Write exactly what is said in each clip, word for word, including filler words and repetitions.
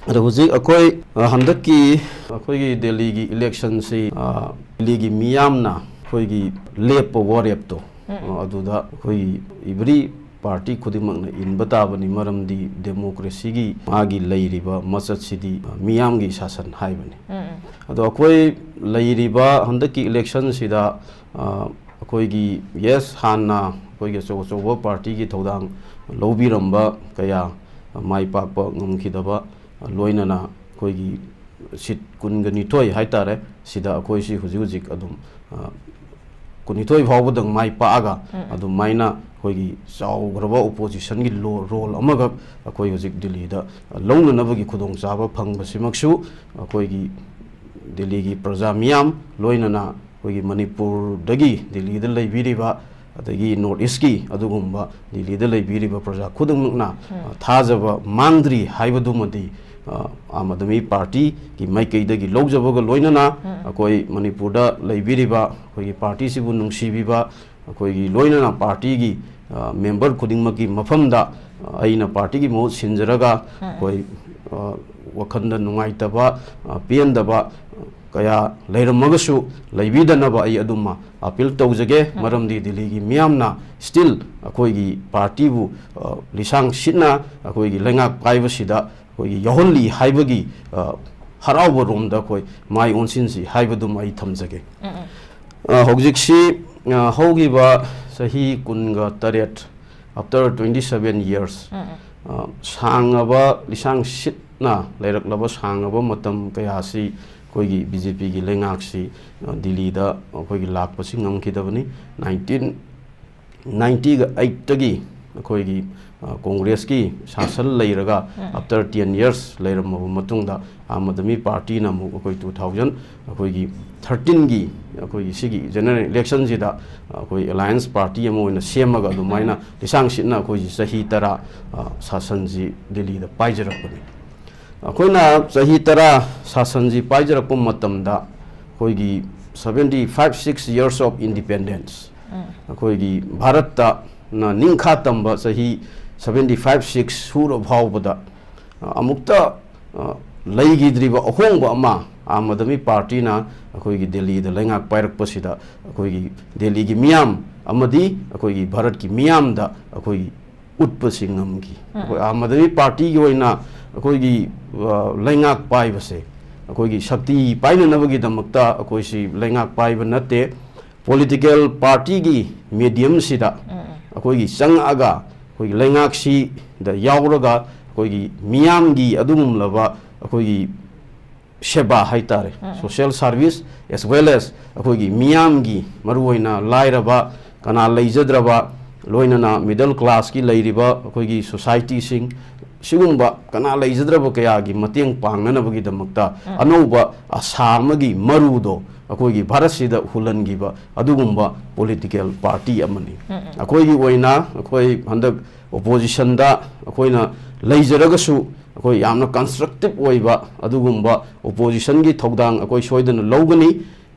ꯑꯗꯣ ꯍꯧꯖꯤꯛ ꯑꯩꯈꯣꯏ, ꯑ, ꯍꯟꯗꯛꯀꯤ ꯑꯩꯈꯣꯏꯒꯤ ꯗꯦꯜꯂꯤꯒꯤ ꯏꯂꯦꯛꯁꯟꯁꯤ, ꯑ, ꯗꯦꯜꯂꯤꯒꯤ ꯃꯤꯌꯥꯝꯅ ꯑꯩꯈꯣꯏꯒꯤ ꯂꯦꯞꯄ ꯋꯥꯔꯦꯞꯇꯣ, ꯎꯝ, ꯎꯝ꯫ ꯑ, ꯑꯗꯨꯗ ꯑꯩꯈꯣꯏꯒꯤ every party ꯈꯨꯗꯤꯡꯃꯛꯅ ꯏꯟꯕ ꯇꯥꯕꯅꯤ, ꯃꯔꯝꯗꯤ democracyꯒꯤ ꯃꯥꯒꯤ ꯂꯩꯔꯤꯕ ꯃꯆꯠꯁꯤꯗꯤ, ꯑ, ꯃꯤꯌꯥꯝꯒꯤ ꯁꯥꯁꯟ ꯍꯥꯏꯕꯅꯤ꯫ ꯎꯝ, ꯎꯝ꯫ ꯑꯗꯣ ꯑꯩꯈꯣꯏ ꯂꯩꯔꯤꯕ ꯍꯟꯗꯛꯀꯤ ꯏꯂꯦꯛꯁꯟꯁꯤꯗ, ꯑ, ꯑꯩꯈꯣꯏꯒꯤ, yes, ꯍꯥꯟꯅ ꯑꯩꯈꯣꯏꯒꯤ ꯑꯆꯧ ꯑꯆꯧꯕ partyꯒꯤ ꯊꯧꯗꯥꯡ ꯂꯧꯕꯤꯔꯝꯕ ꯀꯌꯥ ꯃꯥꯏ ꯄꯥꯛꯄ ꯉꯝꯈꯤꯗꯕ, ꯂꯣꯏꯅꯅ ꯑꯩꯈꯣꯏꯒꯤ seat ꯀꯨꯟꯒ ꯅꯤꯊꯣꯏ ꯍꯥꯏꯇꯥꯔꯦ, ꯁꯤꯗ ꯑꯩꯈꯣꯏꯁꯤ ꯍꯧꯖꯤꯛ ꯍꯧꯖꯤꯛ ꯑꯗꯨꯝ, ꯑ, ꯀꯨꯟꯅꯤꯊꯣꯏ ꯐꯥꯎꯕꯗꯪ ꯃꯥꯏ ꯄꯥꯛꯑꯒ, ꯎꯝ, ꯎꯝ꯫ ꯑꯗꯨꯃꯥꯏꯅ ꯑꯩꯈꯣꯏꯒꯤ ꯆꯥꯎꯈ꯭ꯔꯕ oppositionꯒꯤ ꯂꯣ-, role ꯑꯃꯈꯛ ꯑꯩꯈꯣꯏ ꯍꯧꯖꯤꯛ ꯗꯤꯜꯂꯤꯗ ꯂꯧꯅꯅꯕꯒꯤ ꯈꯨꯗꯣꯡꯆꯥꯕ ꯐꯪꯕꯁꯤꯃꯛꯁꯨ ꯑꯩꯈꯣꯏꯒꯤ ꯗꯤꯜꯂꯤꯒꯤ ꯄ꯭ꯔꯖꯥ ꯃꯤꯌꯥꯝ, ꯂꯣꯏꯅꯅ ꯑꯩꯈꯣꯏꯒꯤ ꯃꯅꯤꯄꯨꯔꯗꯒꯤ ꯗꯤꯜꯂꯤꯗ ꯂꯩꯕꯤꯔꯤꯕ, ꯑꯗꯒꯤ North Eastꯀꯤ ꯑꯗꯨꯒꯨꯝꯕ ꯗꯤꯜꯂꯤꯗ ꯂꯩꯕꯤꯔꯤꯕ ꯄ꯭ꯔꯖꯥ ꯈꯨꯗꯤꯡꯃꯛꯅ, ꯎꯝ꯫ ꯑ, ꯊꯥꯖꯕ ꯃꯥꯡꯗ꯭ꯔꯤ ꯍꯥꯏꯕꯗꯨꯃꯗꯤ, ꯑ, ꯑꯥꯝ ꯑꯥꯗꯃꯤ partyꯒꯤ ꯃꯥꯏꯀꯩꯗꯒꯤ ꯂꯧꯖꯕꯒ ꯂꯣꯏꯅꯅ, ꯎꯝ꯫ ꯑꯩꯈꯣꯏ ꯃꯅꯤꯄꯨꯔꯗ ꯂꯩꯕꯤꯔꯤꯕ ꯑꯩꯈꯣꯏꯒꯤ partyꯁꯤꯕꯨ ꯅꯨꯡꯁꯤꯕꯤꯕ, ꯑꯩꯈꯣꯏꯒꯤ ꯂꯣꯏꯅꯅ partyꯒꯤ, ꯑ, member ꯈꯨꯗꯤꯡꯃꯛꯀꯤ ꯃꯐꯝꯗ, ꯑ, ꯑꯩꯅ partyꯒꯤ ꯃꯍꯨꯠ ꯁꯤꯟꯖꯔꯒ, ꯎꯝ, ꯎꯝ꯫ ꯑꯩꯈꯣꯏ, ꯑ, ꯋꯥꯈꯜꯗ ꯅꯨꯡꯉꯥꯏꯇꯕ, ꯑ, ꯄꯦꯟꯗꯕ ꯀꯌꯥ ꯂꯩꯔꯝꯃꯒꯁꯨ, ꯂꯩꯕꯤꯗꯅꯕ ꯑꯩ ꯑꯗꯨꯝꯃ appeal ꯇꯧꯖꯒꯦ꯫ ꯎꯝ꯫ ꯃꯔꯝꯗꯤ ꯗꯤꯜꯂꯤꯒꯤ ꯃꯤꯌꯥꯝꯅ still ꯑꯩꯈꯣꯏꯒꯤ partyꯕꯨ, ꯑ, ꯂꯤꯁꯥꯡ ꯁꯤꯠꯅ ꯑꯩꯈꯣꯏꯒꯤ ꯂꯩꯉꯥꯛ ꯄꯥꯏꯕꯁꯤꯗ ꯑꯩꯈꯣꯏꯒꯤ ꯌꯥꯎꯍꯜꯂꯤ ꯍꯥꯏꯕꯒꯤ, ꯑ, ꯍꯔꯥꯎꯕ ꯔꯣꯝꯗ ꯑꯩꯈꯣꯏ ꯃꯥꯏ ꯑꯣꯟꯁꯤꯟꯁꯤ ꯍꯥꯏꯕꯗꯨꯃ ꯑꯩ ꯊꯝꯖꯒꯦ꯫ ꯎꯝ, ꯎꯝ꯫ ꯑ, ꯍꯧꯖꯤꯛꯁꯤ, ꯑ, ꯍꯧꯈꯤꯕ ꯆꯍꯤ ꯀꯨꯟꯒ ꯇꯔꯦꯠ, after twenty seven years, ꯎꯝ, ꯎꯝ꯫ ꯑ, ꯁꯥꯡꯉꯕ ꯂꯤꯁꯥꯡ ꯁꯤꯠꯅ ꯂꯩꯔꯛꯂꯕ ꯁꯥꯡꯉꯕ ꯃꯇꯝ ꯀꯌꯥꯁꯤ ꯑꯩꯈꯣꯏꯒꯤ BJPꯒꯤ ꯂꯩꯉꯥꯛꯁꯤ, ꯑ, ꯗꯤꯜꯂꯤꯗ ꯑꯩꯈꯣꯏꯒꯤ ꯂꯥꯛꯄꯁꯤ ꯉꯝꯈꯤꯗꯕꯅꯤ꯫ Nineteen ninety eightꯇꯒꯤ ꯑꯩꯈꯣꯏꯒꯤ, ꯑ, ꯀꯣꯡꯒ꯭ꯔꯦꯁꯀꯤ ꯁꯥꯁꯟ ꯂꯩꯔꯒ, ꯎꯝ꯫ After ten years ꯂꯩꯔꯝꯃꯕ ꯃꯇꯨꯡꯗ, ꯑꯥꯝ ꯑꯥꯗꯃꯤ partyꯅ ꯑꯃꯨꯛ ꯑꯩꯈꯣꯏ two thousand, ꯑꯩꯈꯣꯏꯒꯤ thirteenꯒꯤ ꯑꯩꯈꯣꯏꯒꯤ ꯁꯤꯒꯤ general electionꯁꯤꯗ, ꯑ, ꯑꯩꯈꯣꯏ alliance party ꯑꯃ ꯑꯣꯏꯅ ꯁꯦꯝꯃꯒ ꯑꯗꯨꯃꯥꯏꯅ, ꯎꯝ꯫ ꯂꯤꯁꯥꯡ ꯁꯤꯠꯅ ꯑꯩꯈꯣꯏꯁꯤ ꯆꯍꯤ ꯇꯔꯥ, ꯑ, ꯁꯥꯁꯟꯁꯤ ꯗꯤꯜꯂꯤꯗ ꯄꯥꯏꯖꯔꯛꯄꯅꯤ꯫ ꯑꯩꯈꯣꯏꯅ ꯆꯍꯤ ꯇꯔꯥ ꯁꯥꯁꯟꯁꯤ ꯄꯥꯏꯖꯔꯛꯄ ꯃꯇꯝꯗ ꯑꯩꯈꯣꯏꯒꯤ seventy five, six years of independence, ꯎꯝ꯫ ꯑꯩꯈꯣꯏꯒꯤ ꯚꯥꯔꯠꯇꯅ ꯅꯤꯡꯈꯥ ꯇꯝꯕ ꯆꯍꯤ seventy five, six ꯁꯨꯔ ꯐꯥꯎꯕꯗ, ꯑ, ꯑꯃꯨꯛꯇ ꯑ, ꯂꯩꯈꯤꯗ꯭ꯔꯤꯕ ꯑꯍꯣꯡꯕ ꯑꯃ ꯑꯥꯝ ꯑꯥꯗꯃꯤ ꯄꯥꯔꯇꯤꯅ ꯑꯩꯈꯣꯏꯒꯤ ꯗꯦꯜꯂꯤꯗ ꯂꯩꯉꯥꯛ ꯄꯥꯏꯔꯛꯄꯁꯤꯗ ꯑꯩꯈꯣꯏꯒꯤ ꯗꯦꯜꯂꯤꯒꯤ ꯃꯤꯌꯥꯝ ꯑꯃꯗꯤ ꯑꯩꯈꯣꯏꯒꯤ ꯚꯥꯔꯠꯀꯤ ꯃꯤꯌꯥꯝꯗ ꯑꯩꯈꯣꯏꯒꯤ ꯎꯠꯄꯁꯤ ꯉꯝꯈꯤ꯫ ꯑꯩꯈꯣꯏ ꯑꯥꯝ ꯑꯥꯗꯃꯤ ꯄꯥꯔꯇꯤꯒꯤ ꯑꯣꯏꯅ ꯑꯩꯈꯣꯏꯒꯤ, ꯑ, ꯂꯩꯉꯥꯛ ꯄꯥꯏꯕꯁꯦ, ꯑꯩꯈꯣꯏꯒꯤ ꯁꯛꯇꯤ ꯄꯥꯏꯅꯅꯕꯒꯤꯗꯃꯛꯇ ꯑꯩꯈꯣꯏꯁꯤ ꯂꯩꯉꯥꯛ ꯄꯥꯏꯕ ꯅꯠꯇꯦ꯫ ꯄꯣꯂꯤꯇꯤꯀꯦꯜ ꯄꯥꯔꯇꯤꯒꯤ ꯃꯦꯗꯤꯌꯝꯁꯤꯗ ꯑꯩꯈꯣꯏꯒꯤ ꯆꯪꯉꯛꯑꯒ, ꯑꯩꯈꯣꯏꯒꯤ ꯂꯩꯉꯥꯛꯁꯤꯗ ꯌꯥꯎꯔꯒ, ꯑꯩꯈꯣꯏꯒꯤ ꯃꯤꯌꯥꯝꯒꯤ ꯑꯗꯨꯒꯨꯝꯂꯕ ꯑꯩꯈꯣꯏꯒꯤ ꯁꯦꯕꯥ ꯍꯥꯏꯇꯥꯔꯦ, social service as well as ꯑꯩꯈꯣꯏꯒꯤ ꯃꯤꯌꯥꯝꯒꯤ, ꯃꯔꯨꯑꯣꯏꯅ ꯂꯥꯏꯔꯕ, ꯀꯅꯥ ꯂꯩꯖꯗ꯭ꯔꯕ, ꯂꯣꯏꯅꯅ middle classꯀꯤ ꯂꯩꯔꯤꯕ ꯑꯩꯈꯣꯏꯒꯤ ꯁꯣꯁꯥꯏꯇꯤꯁꯤꯡ, ꯁꯤꯒꯨꯝꯕ ꯀꯅꯥ ꯂꯩꯖꯗ꯭ꯔꯕ ꯀꯌꯥꯒꯤ ꯃꯇꯦꯡ ꯄꯥꯡꯅꯅꯕꯒꯤꯗꯃꯛꯇ ꯑꯅꯧꯕ ꯑꯁꯥ ꯑꯃꯒꯤ ꯃꯔꯨꯗꯣ ꯑꯩꯈꯣꯏꯒꯤ ꯚꯥꯔꯠꯁꯤꯗ ꯍꯨꯜꯍꯟꯈꯤꯕ ꯑꯗꯨꯒꯨꯝꯕ ꯄꯣꯂꯤꯇꯤꯀꯦꯜ ꯄꯥꯔꯇꯤ ꯑꯃꯅꯤ꯫ ꯑꯩꯈꯣꯏꯒꯤ ꯑꯣꯏꯅ ꯑꯩꯈꯣꯏ ꯍꯟꯗꯛ ꯑꯣꯄꯣꯖꯤꯁꯟꯗ ꯑꯩꯈꯣꯏꯅ ꯂꯩꯖꯔꯒꯁꯨ, ꯑꯩꯈꯣꯏ ꯌꯥꯝꯅ ꯀꯟꯁꯇ꯭ꯔꯛꯇꯤꯞ ꯑꯣꯏꯕ ꯑꯗꯨꯒꯨꯝꯕ ꯑꯣꯄꯣꯖꯤꯁꯟꯒꯤ ꯊꯧꯗꯥꯡ ꯑꯩꯈꯣꯏ ꯁꯣꯏꯗꯅ ꯂꯧꯒꯅꯤ꯫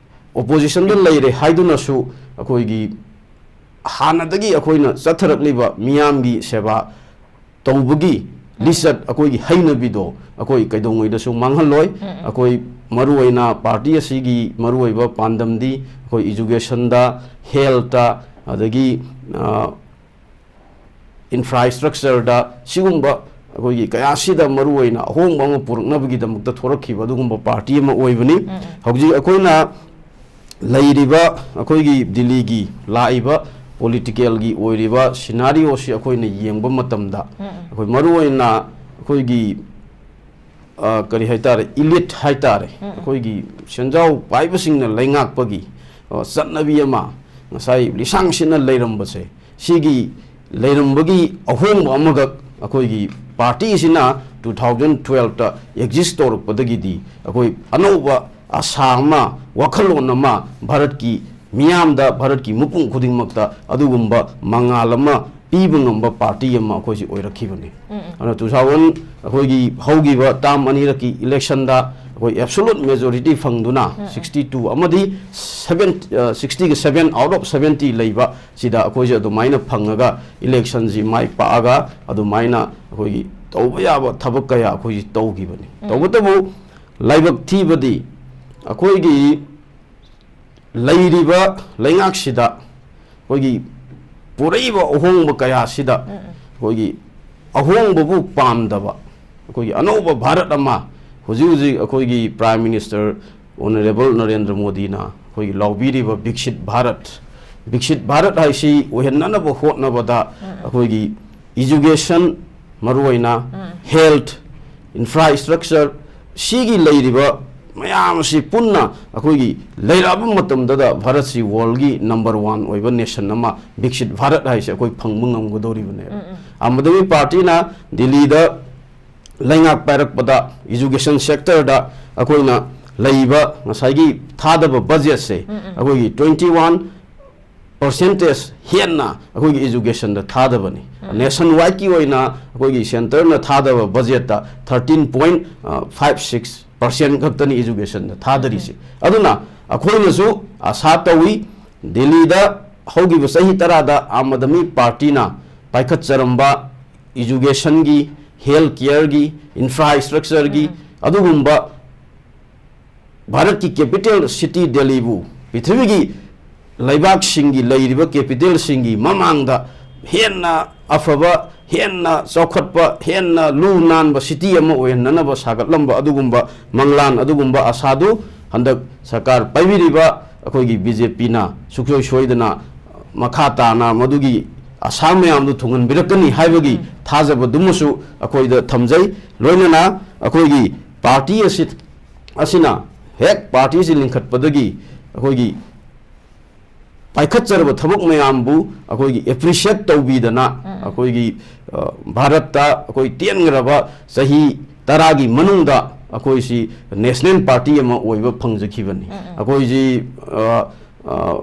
ꯑꯣꯄꯣꯖꯤꯁꯟꯗ ꯂꯩꯔꯦ ꯍꯥꯏꯗꯨꯅꯁꯨ ꯑꯩꯈꯣꯏꯒꯤ ꯍꯥꯟꯅꯗꯒꯤ ꯑꯩꯈꯣꯏꯅ ꯆꯠꯊꯔꯛꯂꯤꯕ ꯃꯤꯌꯥꯝꯒꯤ ꯁꯦꯕꯥ ꯇꯧꯕꯒꯤ ꯂꯤꯆꯠ, ꯑꯩꯈꯣꯏꯒꯤ ꯍꯩꯅꯕꯤꯗꯣ ꯑꯩꯈꯣꯏ ꯀꯩꯗꯧꯉꯩꯗꯁꯨ ꯃꯥꯡꯍꯜꯂꯣꯏ꯫ ꯑꯩꯈꯣꯏ ꯃꯔꯨꯑꯣꯏꯅ ꯄꯥꯔꯇꯤ ꯑꯁꯤꯒꯤ ꯃꯔꯨꯑꯣꯏꯕ ꯄꯥꯟꯗꯝꯗꯤ ꯑꯩꯈꯣꯏ ꯏꯖꯨꯀꯦꯁꯟꯗ, ꯍꯦꯜꯇ, ꯑꯗꯒꯤ, ꯑ, ꯏꯟꯐ꯭ꯔꯥꯁ꯭ꯇ꯭ꯔꯛꯆꯔꯗ, ꯁꯤꯒꯨꯝꯕ ꯑꯩꯈꯣꯏꯒꯤ ꯀꯌꯥꯁꯤꯗ ꯃꯔꯨꯑꯣꯏꯅ ꯑꯍꯣꯡꯕ ꯑꯃ ꯄꯨꯔꯛꯅꯕꯒꯤꯗꯃꯛꯇ ꯊꯣꯔꯛꯈꯤꯕ ꯑꯗꯨꯒꯨꯝꯕ ꯄꯥꯔꯇꯤ ꯑꯃ ꯑꯣꯏꯕꯅꯤ꯫ ꯍꯧꯖꯤꯛ ꯑꯩꯈꯣꯏꯅ ꯂꯩꯔꯤꯕ ꯑꯩꯈꯣꯏꯒꯤ ꯗꯤꯜꯂꯤꯒꯤ ꯂꯥꯛꯏꯕ ꯄꯣꯂꯤꯇꯤꯀꯦꯜꯒꯤ ꯑꯣꯏꯔꯤꯕ ꯁꯤꯅꯥꯔꯤꯑꯣꯁꯤ ꯑꯩꯈꯣꯏꯅ ꯌꯦꯡꯕ ꯃꯇꯝꯗ, ꯑꯩꯈꯣꯏ ꯃꯔꯨꯑꯣꯏꯅ ꯑꯩꯈꯣꯏꯒꯤ, ꯑ, ꯀꯔꯤ ꯍꯥꯏꯇꯥꯔꯦ, ꯏꯂꯤꯠ ꯍꯥꯏꯇꯥꯔꯦ, ꯑꯩꯈꯣꯏꯒꯤ ꯁꯦꯟꯖꯥꯎ ꯄꯥꯏꯕꯁꯤꯡꯅ ꯂꯩꯉꯥꯛꯄꯒꯤ, ꯑ, ꯆꯠꯅꯕꯤ ꯑꯃ ꯉꯁꯥꯏ ꯂꯤꯁꯥꯡ ꯁꯤꯠꯅ ꯂꯩꯔꯝꯕꯁꯦ, ꯁꯤꯒꯤ ꯂꯩꯔꯝꯕꯒꯤ ꯑꯍꯣꯡꯕ ꯑꯃꯈꯛ ꯑꯩꯈꯣꯏꯒꯤ ꯄꯥꯔꯇꯤꯁꯤꯅ two thousand twelveꯇ ꯑꯦꯛꯖꯤꯁ ꯇꯧꯔꯛꯄꯗꯒꯤꯗꯤ ꯑꯩꯈꯣꯏ ꯑꯅꯧꯕ ꯑꯁꯥ ꯑꯃ, ꯋꯥꯈꯜꯂꯣꯟ ꯑꯃ ꯚꯥꯔꯠꯀꯤ ꯃꯤꯌꯥꯝꯗ, ꯚꯥꯔꯠꯀꯤ ꯃꯤꯄꯨꯝ ꯈꯨꯗꯤꯡꯃꯛꯇ ꯑꯗꯨꯒꯨꯝꯕ ꯃꯉꯥꯜ ꯑꯃ ꯄꯤꯕ ꯉꯝꯕ ꯄꯥꯔꯇꯤ ꯑꯃ ꯑꯩꯈꯣꯏꯁꯤ ꯑꯣꯏꯔꯛꯈꯤꯕꯅꯤ꯫ ꯑꯗꯨꯅ two thousand, ꯑꯩꯈꯣꯏꯒꯤ ꯍꯧꯈꯤꯕ ꯇꯥꯝ ꯑꯅꯤꯔꯛꯀꯤ ꯏꯂꯦꯛꯁꯟꯗ ꯑꯩꯈꯣꯏ absolute majority ꯐꯪꯗꯨꯅ, sixty two ꯑꯃꯗꯤ seven, ꯑ, sixtyꯒ seven out of seventy ꯂꯩꯕ ꯁꯤꯗ ꯑꯩꯈꯣꯏꯁꯦ ꯑꯗꯨꯃꯥꯏꯅ ꯐꯪꯉꯒ ꯏꯂꯦꯛꯁꯟꯁꯤ ꯃꯥꯏ ꯄꯥꯛꯑꯒ ꯑꯗꯨꯃꯥꯏꯅ ꯑꯩꯈꯣꯏꯒꯤ ꯇꯧꯕ ꯌꯥꯕ ꯊꯕꯛ ꯀꯌꯥ ꯑꯩꯈꯣꯏꯁꯤ ꯇꯧꯈꯤꯕꯅꯤ꯫ ꯎꯝ꯫ ꯇꯧꯕꯇꯕꯨ ꯂꯥꯏꯕꯛ ꯊꯤꯕꯗꯤ ꯑꯩꯈꯣꯏꯒꯤ ꯂꯩꯔꯤꯕ ꯂꯩꯉꯥꯛꯁꯤꯗ ꯑꯩꯈꯣꯏꯒꯤ ꯄꯨꯔꯛꯏꯕ ꯑꯍꯣꯡꯕ ꯀꯌꯥꯁꯤꯗ ꯎꯝ, ꯎꯝ꯫ ꯑꯩꯈꯣꯏꯒꯤ ꯑꯍꯣꯡꯕꯕꯨ ꯄꯥꯝꯗꯕ, ꯑꯩꯈꯣꯏꯒꯤ ꯑꯅꯧꯕ ꯚꯥꯔꯠ ꯑꯃ ꯍꯧꯖꯤꯛ ꯍꯧꯖꯤꯛ ꯑꯩꯈꯣꯏꯒꯤ Prime Minister Honourable ꯅꯔꯦꯟꯗ꯭ꯔ ꯃꯣꯗꯤꯅ ꯑꯩꯈꯣꯏꯒꯤ ꯂꯥꯎꯕꯤꯔꯤꯕ ꯕꯤꯛꯁꯤꯠ ꯚꯥꯔꯠ, ꯕꯤꯛꯁꯤꯠ ꯚꯥꯔꯠ ꯍꯥꯏꯁꯤ ꯑꯣꯏꯍꯟꯅꯅꯕ ꯍꯣꯠꯅꯕꯗ ꯎꯝ, ꯎꯝ꯫ ꯑꯩꯈꯣꯏꯒꯤ education, ꯃꯔꯨꯑꯣꯏꯅ ꯎꯝ꯫ Health, infrastructure, ꯁꯤꯒꯤ ꯂꯩꯔꯤꯕ ꯃꯌꯥꯝ ꯑꯁꯤ ꯄꯨꯟꯅ ꯑꯩꯈꯣꯏꯒꯤ ꯂꯩꯔꯛꯑꯕ ꯃꯇꯝꯗꯗ ꯚꯥꯔꯠꯁꯤ world ꯀꯤ number one ꯑꯣꯏꯕ nation ꯑꯃ, ꯕꯤꯛꯁꯤꯠ ꯚꯥꯔꯠ ꯍꯥꯏꯁꯦ ꯑꯩꯈꯣꯏ ꯐꯪꯕ ꯉꯝꯒꯗꯧꯔꯤꯕꯅꯦꯕ꯫ ꯎꯝ, ꯎꯝ꯫ ꯑꯥꯝ ꯑꯥꯗꯃꯤ ꯄꯥꯔꯇꯤꯅ ꯗꯤꯜꯂꯤꯗ ꯂꯩꯉꯥꯛ ꯄꯥꯏꯔꯛꯄꯗ education sector ꯗ ꯑꯩꯈꯣꯏꯅ ꯂꯩꯕ ꯉꯁꯥꯏꯒꯤ ꯊꯥꯗꯕ budget ꯁꯦ ꯎꯝ, ꯎꯝ꯫ ꯑꯩꯈꯣꯏꯒꯤ twenty one percentage ꯍꯦꯟꯅ ꯑꯩꯈꯣꯏꯒꯤ education ꯗ ꯊꯥꯗꯕꯅꯤ꯫ ꯎꯝ꯫ Nation wide ꯀꯤ ꯑꯣꯏꯅ ꯑꯩꯈꯣꯏꯒꯤ centre ꯅ ꯊꯥꯗꯕ budget ꯇ thirteen point five six percent ꯈꯛꯇꯅꯤ education ꯗ ꯊꯥꯗꯔꯤꯁꯦ꯫ ꯎꯝ꯫ ꯑꯗꯨꯅ ꯑꯩꯈꯣꯏꯅꯁꯨ ꯑꯁꯥ ꯇꯧꯏ, ꯗꯤꯜꯂꯤꯗ ꯍꯧꯈꯤꯕ ꯆꯍꯤ ꯇꯔꯥꯗ ꯑꯥꯝ ꯑꯥꯗꯃꯤ ꯄꯥꯔꯇꯤꯅ ꯄꯥꯏꯈꯠꯆꯔꯝꯕ education ꯒꯤ, health care ꯒꯤ, infrastructure ꯒꯤ, ꯎꯝ꯫ ꯑꯗꯨꯒꯨꯝꯕ ꯚꯥꯔꯠꯀꯤ capital city ꯗꯦꯜꯂꯤꯕꯨ ꯄ꯭ꯔꯤꯊꯤꯕꯤꯒꯤ ꯂꯩꯕꯥꯛꯁꯤꯡꯒꯤ ꯂꯩꯔꯤꯕ capital ꯁꯤꯡꯒꯤ ꯃꯃꯥꯡꯗ ꯍꯦꯟꯅ ꯑꯐꯕ, ꯍꯦꯟꯅ ꯆꯥꯎꯈꯠꯄ, ꯍꯦꯟꯅ ꯂꯨ ꯅꯥꯟꯕ city ꯑꯃ ꯑꯣꯏꯍꯟꯅꯅꯕ ꯁꯥꯒꯠꯂꯝꯕ ꯑꯗꯨꯒꯨꯝꯕ ꯃꯪꯂꯥꯟ, ꯑꯗꯨꯒꯨꯝꯕ ꯑꯁꯥꯗꯨ ꯍꯟꯗꯛ ꯁꯔꯀꯥꯔ ꯄꯥꯏꯕꯤꯔꯤꯕ ꯑꯩꯈꯣꯏꯒꯤ ꯕꯤ ꯖꯦ ꯄꯤꯅ ꯁꯨꯡꯁꯣꯏ ꯁꯣꯏꯗꯅ ꯃꯈꯥ ꯇꯥꯅ ꯃꯗꯨꯒꯤ ꯑꯁꯥ ꯃꯌꯥꯝꯗꯨ ꯊꯨꯡꯍꯟꯕꯤꯔꯛꯀꯅꯤ ꯍꯥꯏꯕꯒꯤ ꯎꯝ꯫ ꯊꯥꯖꯕꯗꯨꯃꯁꯨ ꯑꯩꯈꯣꯏꯗ ꯊꯝꯖꯩ꯫ ꯂꯣꯏꯅꯅ ꯑꯩꯈꯣꯏꯒꯤ ꯄꯥꯔꯇꯤ ꯑꯁꯤ, ꯑꯁꯤꯅ ꯍꯦꯛ ꯄꯥꯔꯇꯤꯁꯤ ꯂꯤꯡꯈꯠꯄꯗꯒꯤ ꯑꯩꯈꯣꯏꯒꯤ ꯄꯥꯏꯈꯠꯆꯔꯕ ꯊꯕꯛ ꯃꯌꯥꯝꯕꯨ ꯑꯩꯈꯣꯏꯒꯤ appreciate ꯇꯧꯕꯤꯗꯅ ꯎꯝ꯫ ꯑꯩꯈꯣꯏꯒꯤ, ꯑ, ꯚꯥꯔꯠꯇ ꯑꯩꯈꯣꯏ ꯇꯦꯟꯈ꯭ꯔꯕ ꯆꯍꯤ ꯇꯔꯥꯒꯤ ꯃꯅꯨꯡꯗ ꯑꯩꯈꯣꯏꯁꯤ national party ꯑꯃ ꯑꯣꯏꯕ ꯐꯪꯖꯈꯤꯕꯅꯤ꯫ ꯎꯝ, ꯎꯝ꯫ ꯑꯩꯈꯣꯏꯁꯤ, ꯑ, ꯑ,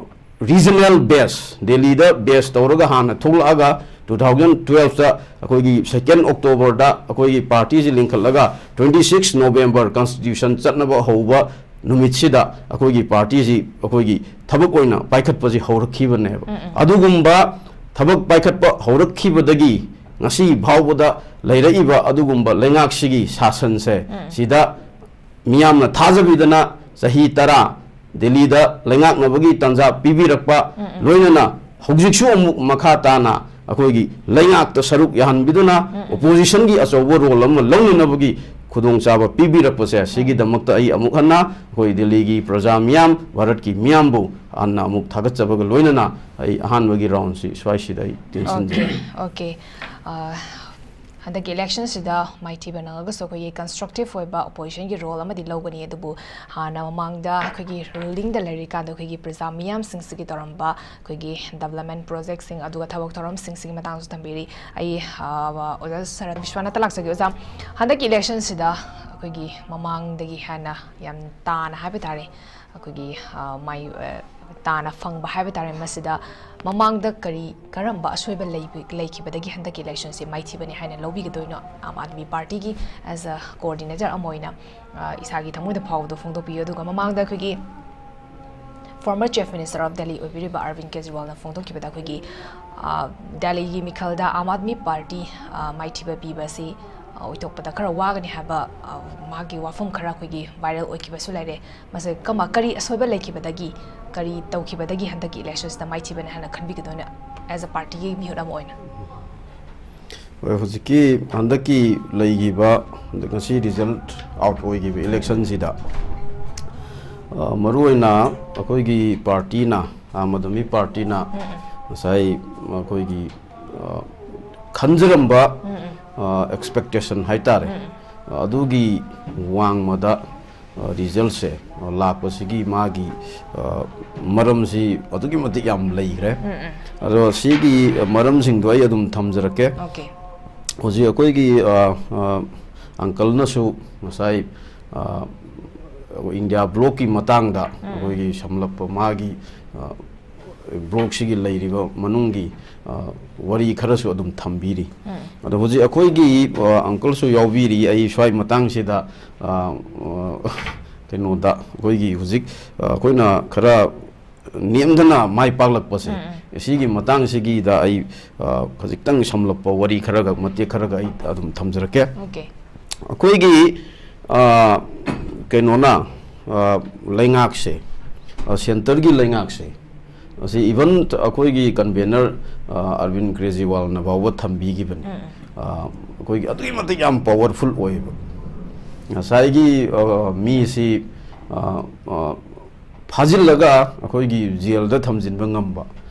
regional base, ꯗꯦꯜꯂꯤꯗ base ꯇꯧꯔꯒ ꯍꯥꯟꯅ ꯊꯣꯛꯂꯛꯑꯒ two thousand twelve ꯇ ꯑꯩꯈꯣꯏꯒꯤ second October ꯗ ꯑꯩꯈꯣꯏꯒꯤ ꯄꯥꯔꯇꯤꯁꯤ ꯂꯤꯡꯈꯠꯂꯒ twenty six November constitution ꯆꯠꯅꯕ ꯍꯧꯕ ꯅꯨꯃꯤꯠꯁꯤꯗ ꯑꯩꯈꯣꯏꯒꯤ ꯄꯥꯔꯇꯤꯁꯤ ꯑꯩꯈꯣꯏꯒꯤ ꯊꯕꯛ ꯑꯣꯏꯅ ꯄꯥꯏꯈꯠꯄꯁꯤ ꯍꯧꯔꯛꯈꯤꯕꯅꯦꯕ꯫ ꯎꯝ, ꯎꯝ꯫ ꯑꯗꯨꯒꯨꯝꯕ ꯊꯕꯛ ꯄꯥꯏꯈꯠꯄ ꯍꯧꯔꯛꯈꯤꯕꯗꯒꯤ ꯉꯁꯤ ꯐꯥꯎꯕꯗ ꯂꯩꯔꯛꯏꯕ ꯑꯗꯨꯒꯨꯝꯕ ꯂꯩꯉꯥꯛꯁꯤꯒꯤ ꯁꯥꯁꯟꯁꯦ, ꯎꯝ꯫ ꯁꯤꯗ ꯃꯤꯌꯥꯝꯅ ꯊꯥꯖꯕꯤꯗꯅ ꯆꯍꯤ ꯇꯔꯥ ꯗꯤꯜꯂꯤꯗ ꯂꯩꯉꯥꯛꯅꯕꯒꯤ ꯇꯥꯟꯖꯥ ꯄꯤꯕꯤꯔꯛꯄ, ꯎꯝ, ꯎꯝ꯫ ꯂꯣꯏꯅꯅ ꯍꯧꯖꯤꯛꯁꯨ ꯑꯃꯨꯛ ꯃꯈꯥ ꯇꯥꯅ ꯑꯩꯈꯣꯏꯒꯤ ꯂꯩꯉꯥꯛꯇ ꯁꯔꯨꯛ ꯌꯥꯍꯟꯕꯤꯗꯨꯅ, ꯎꯝ, ꯎꯝ꯫ Oppositionꯒꯤ ꯑꯆꯧꯕ role ꯑꯃ ꯂꯧꯅꯅꯕꯒꯤ ꯈꯨꯗꯣꯡꯆꯥꯕ ꯄꯤꯕꯤꯔꯛꯄꯁꯦ, ꯁꯤꯒꯤꯗꯃꯛꯇ ꯑꯩ ꯑꯃꯨꯛ ꯍꯟꯅ ꯑꯩꯈꯣꯏ ꯗꯤꯜꯂꯤꯒꯤ ꯄ꯭ꯔꯖꯥ ꯃꯤꯌꯥꯝ, ꯚꯥꯔꯠꯀꯤ ꯃꯤꯌꯥꯝꯕꯨ ꯍꯟꯅ ꯑꯃꯨꯛ ꯊꯥꯒꯠꯆꯕꯒ ꯂꯣꯏꯅꯅ ꯑꯩ ꯑꯍꯥꯟꯕꯒꯤ roundꯁꯤ ꯁ꯭ꯋꯥꯏꯁꯤꯗ ꯑꯩ ꯇꯦꯟꯁꯤꯟꯖꯔꯤ꯫ Okay, okay꯫ ꯑ, ꯍꯟꯗꯛꯀꯤ electionꯁꯤꯗ ꯃꯥꯏꯊꯤꯕ ꯅꯪꯉꯒꯁꯨ ꯑꯩꯈꯣꯏꯒꯤ constructive ꯑꯣꯏꯕ oppositionꯒꯤ role ꯑꯃꯗꯤ ꯂꯧꯒꯅꯤ, ꯑꯗꯨꯕꯨ ꯍꯥꯟꯅ ꯃꯃꯥꯡꯗ ꯑꯩꯈꯣꯏꯒꯤ rulingꯗ ꯂꯩꯔꯤꯀꯥꯟꯗ ꯑꯩꯈꯣꯏꯒꯤ ꯄ꯭ꯔꯖꯥ ꯃꯤꯌꯥꯝꯁꯤꯡꯁꯤꯒꯤ ꯇꯧꯔꯝꯕ ꯑꯩꯈꯣꯏꯒꯤ development projectꯁꯤꯡ, ꯑꯗꯨꯒ ꯊꯕꯛ ꯊꯧꯔꯝꯁꯤꯡꯁꯤꯒꯤ ꯃꯇꯥꯡꯁꯨ ꯊꯝꯕꯤꯔꯤ꯫ ꯑꯩ, ꯑ, ꯑꯣꯖꯥ ꯁꯔꯠ ꯕꯤꯁ꯭ꯋꯥꯅꯥꯊꯇ ꯂꯥꯛꯆꯒꯦ꯫ ꯑꯣꯖꯥ, ꯍꯟꯗꯛꯀꯤ electionꯁꯤꯗ ꯑꯩꯈꯣꯏꯒꯤ ꯃꯃꯥꯡꯗꯒꯤ ꯍꯦꯟꯅ ꯌꯥꯝ ꯇꯥꯅ ꯍꯥꯏꯕ ꯇꯥꯔꯦ, ꯑꯩꯈꯣꯏꯒꯤ, ꯑ, ꯃꯥꯏ, ꯑ, ꯇꯥꯅ ꯐꯪꯕ ꯍꯥꯏꯕ ꯇꯥꯔꯦ꯫ ꯃꯁꯤꯗ ꯃꯃꯥꯡꯗ ꯀꯔꯤ, ꯀꯔꯝꯕ ꯑꯁꯣꯏꯕ ꯂꯩꯕ-, ꯂꯩꯈꯤꯕꯗꯒꯤ ꯍꯟꯗꯛꯀꯤ electionꯁꯤ ꯃꯥꯏꯊꯤꯕꯅꯤ ꯍꯥꯏꯅ ꯂꯧꯕꯤꯒꯗꯣꯏꯅꯣ? ꯑꯥꯝ ꯑꯥꯗꯃꯤ ꯄꯥꯔꯇꯤꯒꯤ as a coordinator ꯑꯃ ꯑꯣꯏꯅ, ꯑ, ꯏꯁꯥꯒꯤ ꯊꯃꯣꯏꯗ ꯐꯥꯎꯕꯗꯣ ꯐꯣꯡꯗꯣꯛꯄꯤꯌꯨ꯫ ꯑꯗꯨꯒ ꯃꯃꯥꯡꯗ ꯑꯩꯈꯣꯏꯒꯤ former Chief Minister of Delhi ꯑꯣꯏꯕꯤꯔꯤꯕ ꯑꯔꯕꯤꯟ ꯀꯦꯖꯔꯤꯋꯥꯜꯅ ꯐꯣꯡꯗꯣꯛꯈꯤꯕꯗ ꯑꯩꯈꯣꯏꯒꯤ, ꯑ, ꯗꯦꯜꯂꯤꯒꯤ ꯃꯤꯈꯜꯗ ꯑꯥꯝ ꯑꯥꯗꯃꯤ ꯄꯥꯔꯇꯤ, ꯑ, ꯃꯥꯏꯊꯤꯕ ꯄꯤꯕ ꯑꯁꯤ, ꯑ, ꯑꯣꯏꯊꯣꯛꯄꯗ ꯈꯔ ꯋꯥꯒꯅꯤ ꯍꯥꯏꯕ, ꯑ, ꯃꯥꯒꯤ ꯋꯥꯐꯝ ꯈꯔ ꯑꯩꯈꯣꯏꯒꯤ viral ꯑꯣꯏꯈꯤꯕꯁꯨ ꯂꯩꯔꯦ꯫ ꯃꯁꯤ ꯀꯃ-, ꯀꯔꯤ ꯑꯁꯣꯏꯕ ꯂꯩꯈꯤꯕꯗꯒꯤ, ꯀꯔꯤ ꯇꯧꯈꯤꯕꯗꯒꯤ ꯍꯟꯗꯛꯀꯤ electionꯁꯤꯗ ꯃꯥꯏꯊꯤꯕꯅꯤ ꯍꯥꯏꯅ ꯈꯟꯕꯤꯒꯗꯣꯏꯅꯣ as a partyꯒꯤ ꯃꯤꯍꯨꯠ ꯑꯃ ꯑꯣꯏꯅ? ꯍꯣꯏ, ꯍꯧꯖꯤꯛꯀꯤ ꯍꯟꯗꯛꯀꯤ ꯂꯩꯈꯤꯕ, ꯍꯟꯗꯛ ꯉꯁꯤ result out ꯑꯣꯏꯈꯤꯕ electionꯁꯤꯗ, ꯑ, ꯃꯔꯨꯑꯣꯏꯅ ꯑꯩꯈꯣꯏꯒꯤ ꯄꯥꯔꯇꯤꯅ, ꯑꯥꯝ ꯑꯥꯗꯃꯤ ꯄꯥꯔꯇꯤꯅ ꯎꯝ, ꯎꯝ꯫ ꯉꯁꯥꯏ ꯑꯩꯈꯣꯏꯒꯤ, ꯑ, ꯈꯟꯖꯔꯝꯕ, ꯎꯝ, ꯎꯝ꯫ ꯑ, expectation ꯍꯥꯏꯇꯥꯔꯦ, ꯎꯝ, ꯎꯝ꯫ ꯑꯗꯨꯒꯤ ꯋꯥꯡꯃꯗ, ꯑ, resultꯁꯦ, ꯑ, ꯂꯥꯛꯄꯁꯤꯒꯤ ꯃꯥꯒꯤ, ꯑ, ꯃꯔꯝꯁꯤ ꯑꯗꯨꯛꯀꯤ ꯃꯇꯤꯛ ꯌꯥꯝ ꯂꯩꯈ꯭ꯔꯦ꯫ ꯎꯝ, ꯎꯝ꯫ ꯑꯗꯣ ꯁꯤꯒꯤ ꯃꯔꯝꯁꯤꯡꯗꯣ ꯑꯩ ꯑꯗꯨꯝ ꯊꯝꯖꯔꯛꯀꯦ꯫ Okay꯫ ꯍꯧꯖꯤꯛ ꯑꯩꯈꯣꯏꯒꯤ, ꯑ, ꯑ, uncleꯅꯁꯨ ꯉꯁꯥꯏ, ꯑ, ꯏꯟꯗꯤꯌꯥ blockꯀꯤ ꯃꯇꯥꯡꯗ ꯎꯝ꯫ ꯑꯩꯈꯣꯏꯒꯤ ꯁꯝꯂꯞꯄ ꯃꯥꯒꯤ, ꯑ, blockꯁꯤꯒꯤ ꯂꯩꯔꯤꯕ ꯃꯅꯨꯡꯒꯤ, ꯑ, ꯋꯥꯔꯤ ꯈꯔꯁꯨ ꯑꯗꯨꯝ ꯊꯝꯕꯤꯔꯤ꯫ ꯎꯝ꯫ ꯑꯗꯣ ꯍꯧꯖꯤꯛ ꯑꯩꯈꯣꯏꯒꯤ, ꯑ, uncleꯁꯨ ꯌꯥꯎꯕꯤꯔꯤ꯫ ꯑꯩ ꯁ꯭ꯋꯥꯏ ꯃꯇꯥꯡꯁꯤꯗ, ꯑ, ꯑ, ꯀꯩꯅꯣꯗ ꯑꯩꯈꯣꯏꯒꯤ ꯍꯧꯖꯤꯛ, ꯑ, ꯑꯩꯈꯣꯏꯅ ꯈꯔ ꯅꯦꯝꯗꯅ ꯃꯥꯏ ꯄꯥꯛꯂꯛꯄꯁꯦ, ꯎꯝ, ꯎꯝ꯫ ꯁꯤꯒꯤ ꯃꯇꯥꯡꯁꯤꯒꯤꯗ ꯑꯩ, ꯑ, ꯈꯖꯤꯛꯇꯪ ꯁꯝꯂꯞꯄ ꯋꯥꯔꯤ ꯈꯔꯒ, ꯃꯇꯦꯛ ꯈꯔꯒ ꯑꯩ ꯑꯗꯨꯝ ꯊꯝꯖꯔꯛꯀꯦ꯫ ꯑꯣꯀꯦ꯫ ꯑꯩꯈꯣꯏꯒꯤ, ꯑ, ꯀꯩꯅꯣꯅ, ꯑ, ꯂꯩꯉꯥꯛꯁꯦ, ꯑ, centreꯒꯤ ꯂꯩꯉꯥꯛꯁꯦ, ꯑꯁꯤ even ꯑꯩꯈꯣꯏꯒꯤ convener, ꯑ, ꯑꯔꯕꯤꯟ ꯀ꯭ꯔꯦꯖꯤꯋꯥꯜꯅ ꯐꯥꯎꯕ ꯊꯝꯕꯤꯈꯤꯕꯅꯤ꯫ ꯎꯝ, ꯎꯝ꯫ ꯑ, ꯑꯩꯈꯣꯏꯒꯤ ꯑꯗꯨꯛꯀꯤ ꯃꯇꯤꯛ ꯌꯥꯝ powerful ꯑꯣꯏꯌꯦꯕ꯫ ꯉꯁꯥꯏꯒꯤ, ꯑ, ꯃꯤꯁꯤ, ꯑ, ꯑ, ꯐꯥꯖꯤꯜꯂꯒ ꯑꯩꯈꯣꯏꯒꯤ jailꯗ ꯊꯝꯖꯤꯟꯕ ꯉꯝꯕ,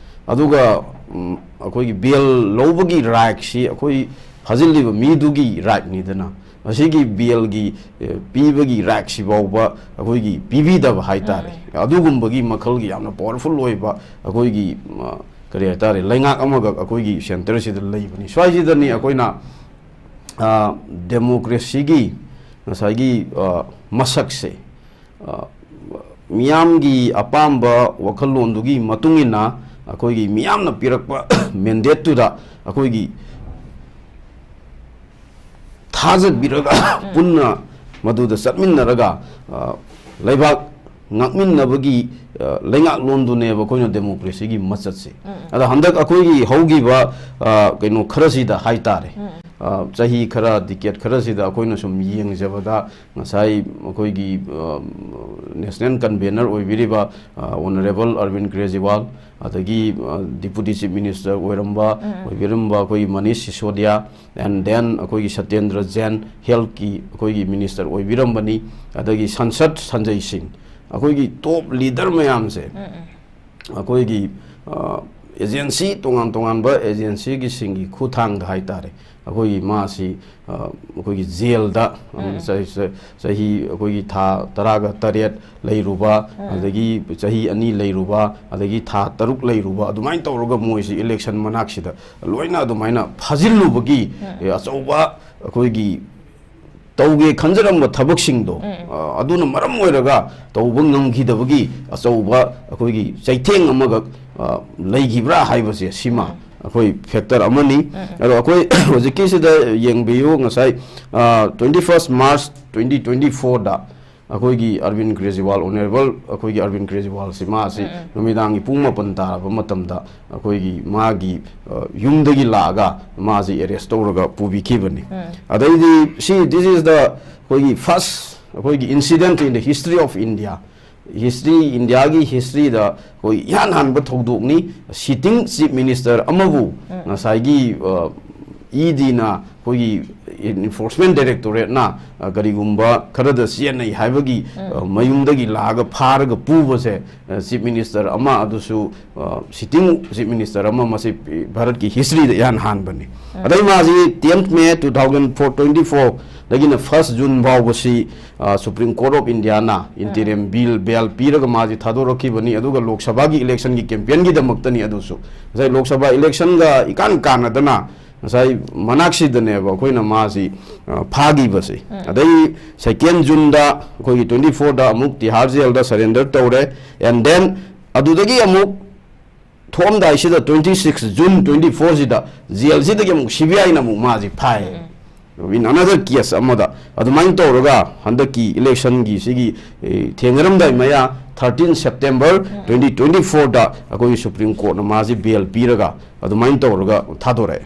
ꯑꯗꯨꯒ, ꯎꯝ, ꯑꯩꯈꯣꯏꯒꯤ bail ꯂꯧꯕꯒꯤ rightꯁꯤ ꯑꯩꯈꯣꯏ ꯐꯥꯖꯤꯜꯂꯤꯕ ꯃꯤꯗꯨꯒꯤ rightꯅꯤꯗꯅ, ꯃꯁꯤꯒꯤ bailꯒꯤ, ꯑꯦ, ꯄꯤꯕꯒꯤ rightꯁꯤ ꯐꯥꯎꯕ ꯑꯩꯈꯣꯏꯒꯤ ꯄꯤꯕꯤꯗꯕ ꯍꯥꯏꯇꯥꯔꯦ꯫ ꯎꯝ꯫ ꯑꯗꯨꯒꯨꯝꯕꯒꯤ ꯃꯈꯜꯒꯤ ꯌꯥꯝꯅ powerful ꯑꯣꯏꯕ ꯑꯩꯈꯣꯏꯒꯤ, ꯑ, ꯀꯔꯤ ꯍꯥꯏꯇꯥꯔꯦ, ꯂꯩꯉꯥꯛ ꯑꯃꯈꯛ ꯑꯩꯈꯣꯏꯒꯤ centreꯁꯤꯗ ꯂꯩꯕꯅꯤ꯫ ꯁ꯭ꯋꯥꯏꯁꯤꯗꯅꯤ ꯑꯩꯈꯣꯏꯅ, ꯑ, democracyꯒꯤ ꯉꯁꯥꯏꯒꯤ, ꯑ, ꯃꯁꯛꯁꯦ, ꯑ, ꯃꯤꯌꯥꯝꯒꯤ ꯑꯄꯥꯝꯕ ꯋꯥꯈꯜꯂꯣꯟꯗꯨꯒꯤ ꯃꯇꯨꯡ ꯏꯟꯅ ꯑꯩꯈꯣꯏꯒꯤ ꯃꯤꯌꯥꯝꯅ ꯄꯤꯔꯛꯄ mandateꯇꯨꯗ ꯑꯩꯈꯣꯏꯒꯤ ꯊꯥꯖꯕꯤꯔꯒ ꯎꯝ꯫ ꯄꯨꯟꯅ ꯃꯗꯨꯗ ꯆꯠꯃꯤꯟꯅꯔꯒ, ꯑ, ꯂꯩꯕꯥꯛ ꯉꯥꯛꯃꯤꯟꯅꯕꯒꯤ, ꯑ, ꯂꯩꯉꯥꯛꯂꯣꯟꯗꯨꯅꯦꯕ ꯑꯩꯈꯣꯏꯅ democracyꯒꯤ ꯃꯆꯠꯁꯦ꯫ ꯎꯝ, ꯎꯝ꯫ ꯑꯗ ꯍꯟꯗꯛ ꯑꯩꯈꯣꯏꯒꯤ ꯍꯧꯈꯤꯕ, ꯑ, ꯀꯩꯅꯣ ꯈꯔꯁꯤꯗ ꯍꯥꯏꯇꯥꯔꯦ, ꯎꯝ, ꯎꯝ꯫ ꯑ, ꯆꯍꯤ ꯈꯔ, decade ꯈꯔꯁꯤꯗ ꯑꯩꯈꯣꯏꯅ ꯁꯨꯝ ꯌꯦꯡꯖꯕꯗ, ꯉꯁꯥꯏ ꯑꯩꯈꯣꯏꯒꯤ, ꯑ, national convener ꯑꯣꯏꯕꯤꯔꯤꯕ, ꯑ, Honourable ꯑꯔꯕꯤꯟ ꯀ꯭ꯔꯦꯖꯤꯋꯥꯜ, ꯑꯗꯒꯤ, ꯑ, Deputy Chief Minister ꯑꯣꯏꯔꯝꯕ, ꯎꯝ, ꯎꯝ꯫ ꯑꯣꯏꯕꯤꯔꯝꯕ ꯑꯩꯈꯣꯏꯒꯤ ꯃꯅꯤꯁ ꯁꯤꯁꯣꯗꯤꯌꯥ, and then ꯑꯩꯈꯣꯏꯒꯤ ꯁꯇꯦꯟꯗ꯭ꯔ ꯖꯦꯟ, healthꯀꯤ ꯑꯩꯈꯣꯏꯒꯤ minister ꯑꯣꯏꯕꯤꯔꯝꯕꯅꯤ, ꯑꯗꯒꯤ ꯁꯪꯁꯗ ꯁꯟꯖꯩ ꯁꯤꯡ, ꯑꯩꯈꯣꯏꯒꯤ top leader ꯃꯌꯥꯝꯁꯦ, ꯎꯝ, ꯎꯝ꯫ ꯑꯩꯈꯣꯏꯒꯤ, ꯑ, agency, ꯇꯣꯉꯥꯟ ꯇꯣꯉꯥꯟꯕ agencyꯒꯤꯁꯤꯡꯒꯤ ꯈꯨꯠꯊꯥꯡꯗ ꯍꯥꯏꯇꯥꯔꯦ, ꯑꯩꯈꯣꯏꯒꯤ ꯃꯥꯁꯤ, ꯑ, ꯑꯩꯈꯣꯏꯒꯤ jailꯗ, ꯎꯝ, ꯎꯝ꯫ ꯆꯍꯤ, ꯆꯍꯤ, ꯑꯩꯈꯣꯏꯒꯤ ꯊꯥ ꯇꯔꯥꯒ ꯇꯔꯦꯠ ꯂꯩꯔꯨꯕ, ꯎꯝ꯫ ꯑꯗꯒꯤ ꯆꯍꯤ ꯑꯅꯤ ꯂꯩꯔꯨꯕ, ꯑꯗꯒꯤ ꯊꯥ ꯇꯔꯨꯛ ꯂꯩꯔꯨꯕ, ꯑꯗꯨꯃꯥꯏꯅ ꯇꯧꯔꯒ ꯃꯣꯏꯁꯤ election ꯃꯅꯥꯛꯁꯤꯗ ꯂꯣꯏꯅ ꯑꯗꯨꯃꯥꯏꯅ ꯐꯥꯖꯤꯜꯂꯨꯕꯒꯤ, ꯎꯝ꯫ ꯑꯦ, ꯑꯆꯧꯕ ꯑꯩꯈꯣꯏꯒꯤ ꯇꯧꯒꯦ ꯈꯟꯖꯔꯝꯕ ꯊꯕꯛꯁꯤꯡꯗꯣ, ꯎꯝ, ꯎꯝ꯫ ꯑ, ꯑꯗꯨꯅ ꯃꯔꯝ ꯑꯣꯏꯔꯒ ꯇꯧꯕ ꯉꯝꯈꯤꯗꯕꯒꯤ ꯑꯆꯧꯕ ꯑꯩꯈꯣꯏꯒꯤ ꯆꯩꯊꯦꯡ ꯑꯃꯈꯛ, ꯑ, ꯂꯩꯈꯤꯕ꯭ꯔꯥ ꯍꯥꯏꯕꯁꯦ, ꯁꯤꯃ ꯎꯝ꯫ ꯑꯩꯈꯣꯏ factor ꯑꯃꯅꯤ꯫ ꯎꯝ, ꯎꯝ꯫ ꯑꯗꯣ ꯑꯩꯈꯣꯏ ꯍꯧꯖꯤꯛꯀꯤꯁꯤꯗ ꯌꯦꯡꯕꯤꯌꯨ, ꯉꯁꯥꯏ, ꯑ, twenty first March twenty twenty fourꯗ ꯑꯩꯈꯣꯏꯒꯤ ꯑꯔꯕꯤꯟ ꯀ꯭ꯔꯦꯖꯤꯋꯥꯜ, ꯑꯣꯅꯔꯦꯕꯜ ꯑꯩꯈꯣꯏꯒꯤ ꯑꯔꯕꯤꯟ ꯀ꯭ꯔꯦꯖꯤꯋꯥꯜꯁꯤ ꯃꯥꯁꯤ ꯎꯝ, ꯎꯝ꯫ ꯅꯨꯃꯤꯗꯥꯡꯒꯤ ꯄꯨꯡ ꯃꯥꯄꯟ ꯇꯥꯔꯕ ꯃꯇꯝꯗ ꯑꯩꯈꯣꯏꯒꯤ ꯃꯥꯒꯤ, ꯑ, ꯌꯨꯝꯗꯒꯤ ꯂꯥꯛꯑꯒ ꯃꯥꯁꯤ ꯑꯦꯔꯦꯁ ꯇꯧꯔꯒ ꯄꯨꯕꯤꯈꯤꯕꯅꯤ꯫ ꯎꯝ꯫ ꯑꯗꯩꯗꯤ ꯁꯤ, this is the ꯑꯩꯈꯣꯏꯒꯤ first, ꯑꯩꯈꯣꯏꯒꯤ incident in the history of India꯫ History, ꯏꯟꯗꯤꯌꯥꯒꯤ ꯍꯤꯁꯇ꯭ꯔꯤꯗ ꯑꯩꯈꯣꯏ ꯏꯍꯥꯟ ꯍꯥꯟꯕ ꯊꯧꯗꯣꯛꯅꯤ꯫ Sitting Chief Minister ꯑꯃꯕꯨ ꯎꯝ꯫ ꯉꯁꯥꯏꯒꯤ, ꯑ, ꯏ ꯗꯤꯅ ꯑꯩꯈꯣꯏꯒꯤ Enforcement Directorate-ꯅ, ꯑ, ꯀꯔꯤꯒꯨꯝꯕ ꯈꯔꯗ ꯆꯦꯟꯅꯩ ꯍꯥꯏꯕꯒꯤ, ꯎꯝ꯫ ꯑ, ꯃꯌꯨꯝꯗꯒꯤ ꯂꯥꯛꯑꯒ ꯐꯥꯔꯒ ꯄꯨꯕꯁꯦ, ꯑ, Chief Minister ꯑꯃ ꯑꯗꯨꯁꯨ, ꯑ, sitting Chief Minister ꯑꯃ, ꯃꯁꯤ ꯚꯥꯔꯠꯀꯤ ꯍꯤꯁꯇ꯭ꯔꯤꯗ ꯏꯍꯥꯟ ꯍꯥꯟꯕꯅꯤ꯫ ꯎꯝ꯫ ꯑꯗꯩ ꯃꯥꯁꯤ tenth May two thousand four, twenty-four ꯗꯒꯤꯅ first June ꯐꯥꯎꯕꯁꯤ, ꯑ, Supreme Court of India-ꯅ interim um. Bail, bail ꯄꯤꯔꯒ ꯃꯥꯁꯤ ꯊꯥꯗꯣꯔꯛꯈꯤꯕꯅꯤ꯫ ꯑꯗꯨꯒ ꯂꯣꯛ ꯁꯚꯥꯒꯤ election-ꯒꯤ campaign-ꯒꯤꯗꯃꯛꯇꯅꯤ ꯑꯗꯨꯁꯨ꯫ ꯉꯁꯥꯏ ꯂꯣꯛ ꯁꯚꯥ election-ꯒ ꯏꯀꯥꯟ ꯀꯥꯟꯅꯗꯅ ꯉꯁꯥꯏ ꯃꯅꯥꯛꯁꯤꯗꯅꯦꯕ ꯑꯩꯈꯣꯏꯅ ꯃꯥꯁꯤ, ꯑ, ꯐꯥꯈꯤꯕꯁꯦ꯫ ꯎꯝ꯫ ꯑꯗꯩ second June-ꯗ ꯑꯩꯈꯣꯏꯒꯤ twenty-four-ꯗ ꯑꯃꯨꯛ ꯇꯤꯍꯥꯔ ꯖꯦꯜꯗ surrender ꯇꯧꯔꯦ꯫ And then ꯑꯗꯨꯗꯒꯤ ꯑꯃꯨꯛ ꯊꯣꯛꯑꯝꯗꯥꯏꯁꯤꯗ twenty-six June twenty-four-ꯁꯤꯗ ꯖꯦꯜꯁꯤꯗꯒꯤ ꯑꯃꯨꯛ C B I-ꯅ ꯑꯃꯨꯛ ꯃꯥꯁꯤ ꯐꯥꯏ꯫ ꯎꯝ꯫ In another case ꯑꯃꯗ ꯑꯗꯨꯃꯥꯏꯅ ꯇꯧꯔꯒ ꯍꯟꯗꯛꯀꯤ election-ꯒꯤ ꯁꯤꯒꯤ, ꯑꯦ, ꯊꯦꯡꯅꯔꯝꯗꯥꯏ ꯃꯌꯥ thirteen September ꯎꯝ꯫ twenty twenty-four-ꯗ ꯑꯩꯈꯣꯏꯒꯤ Supreme Court-ꯅ ꯃꯥꯁꯤ bail ꯄꯤꯔꯒ ꯑꯗꯨꯃꯥꯏꯅ ꯇꯧꯔꯒ ꯊꯥꯗꯣꯔꯛꯑꯦ꯫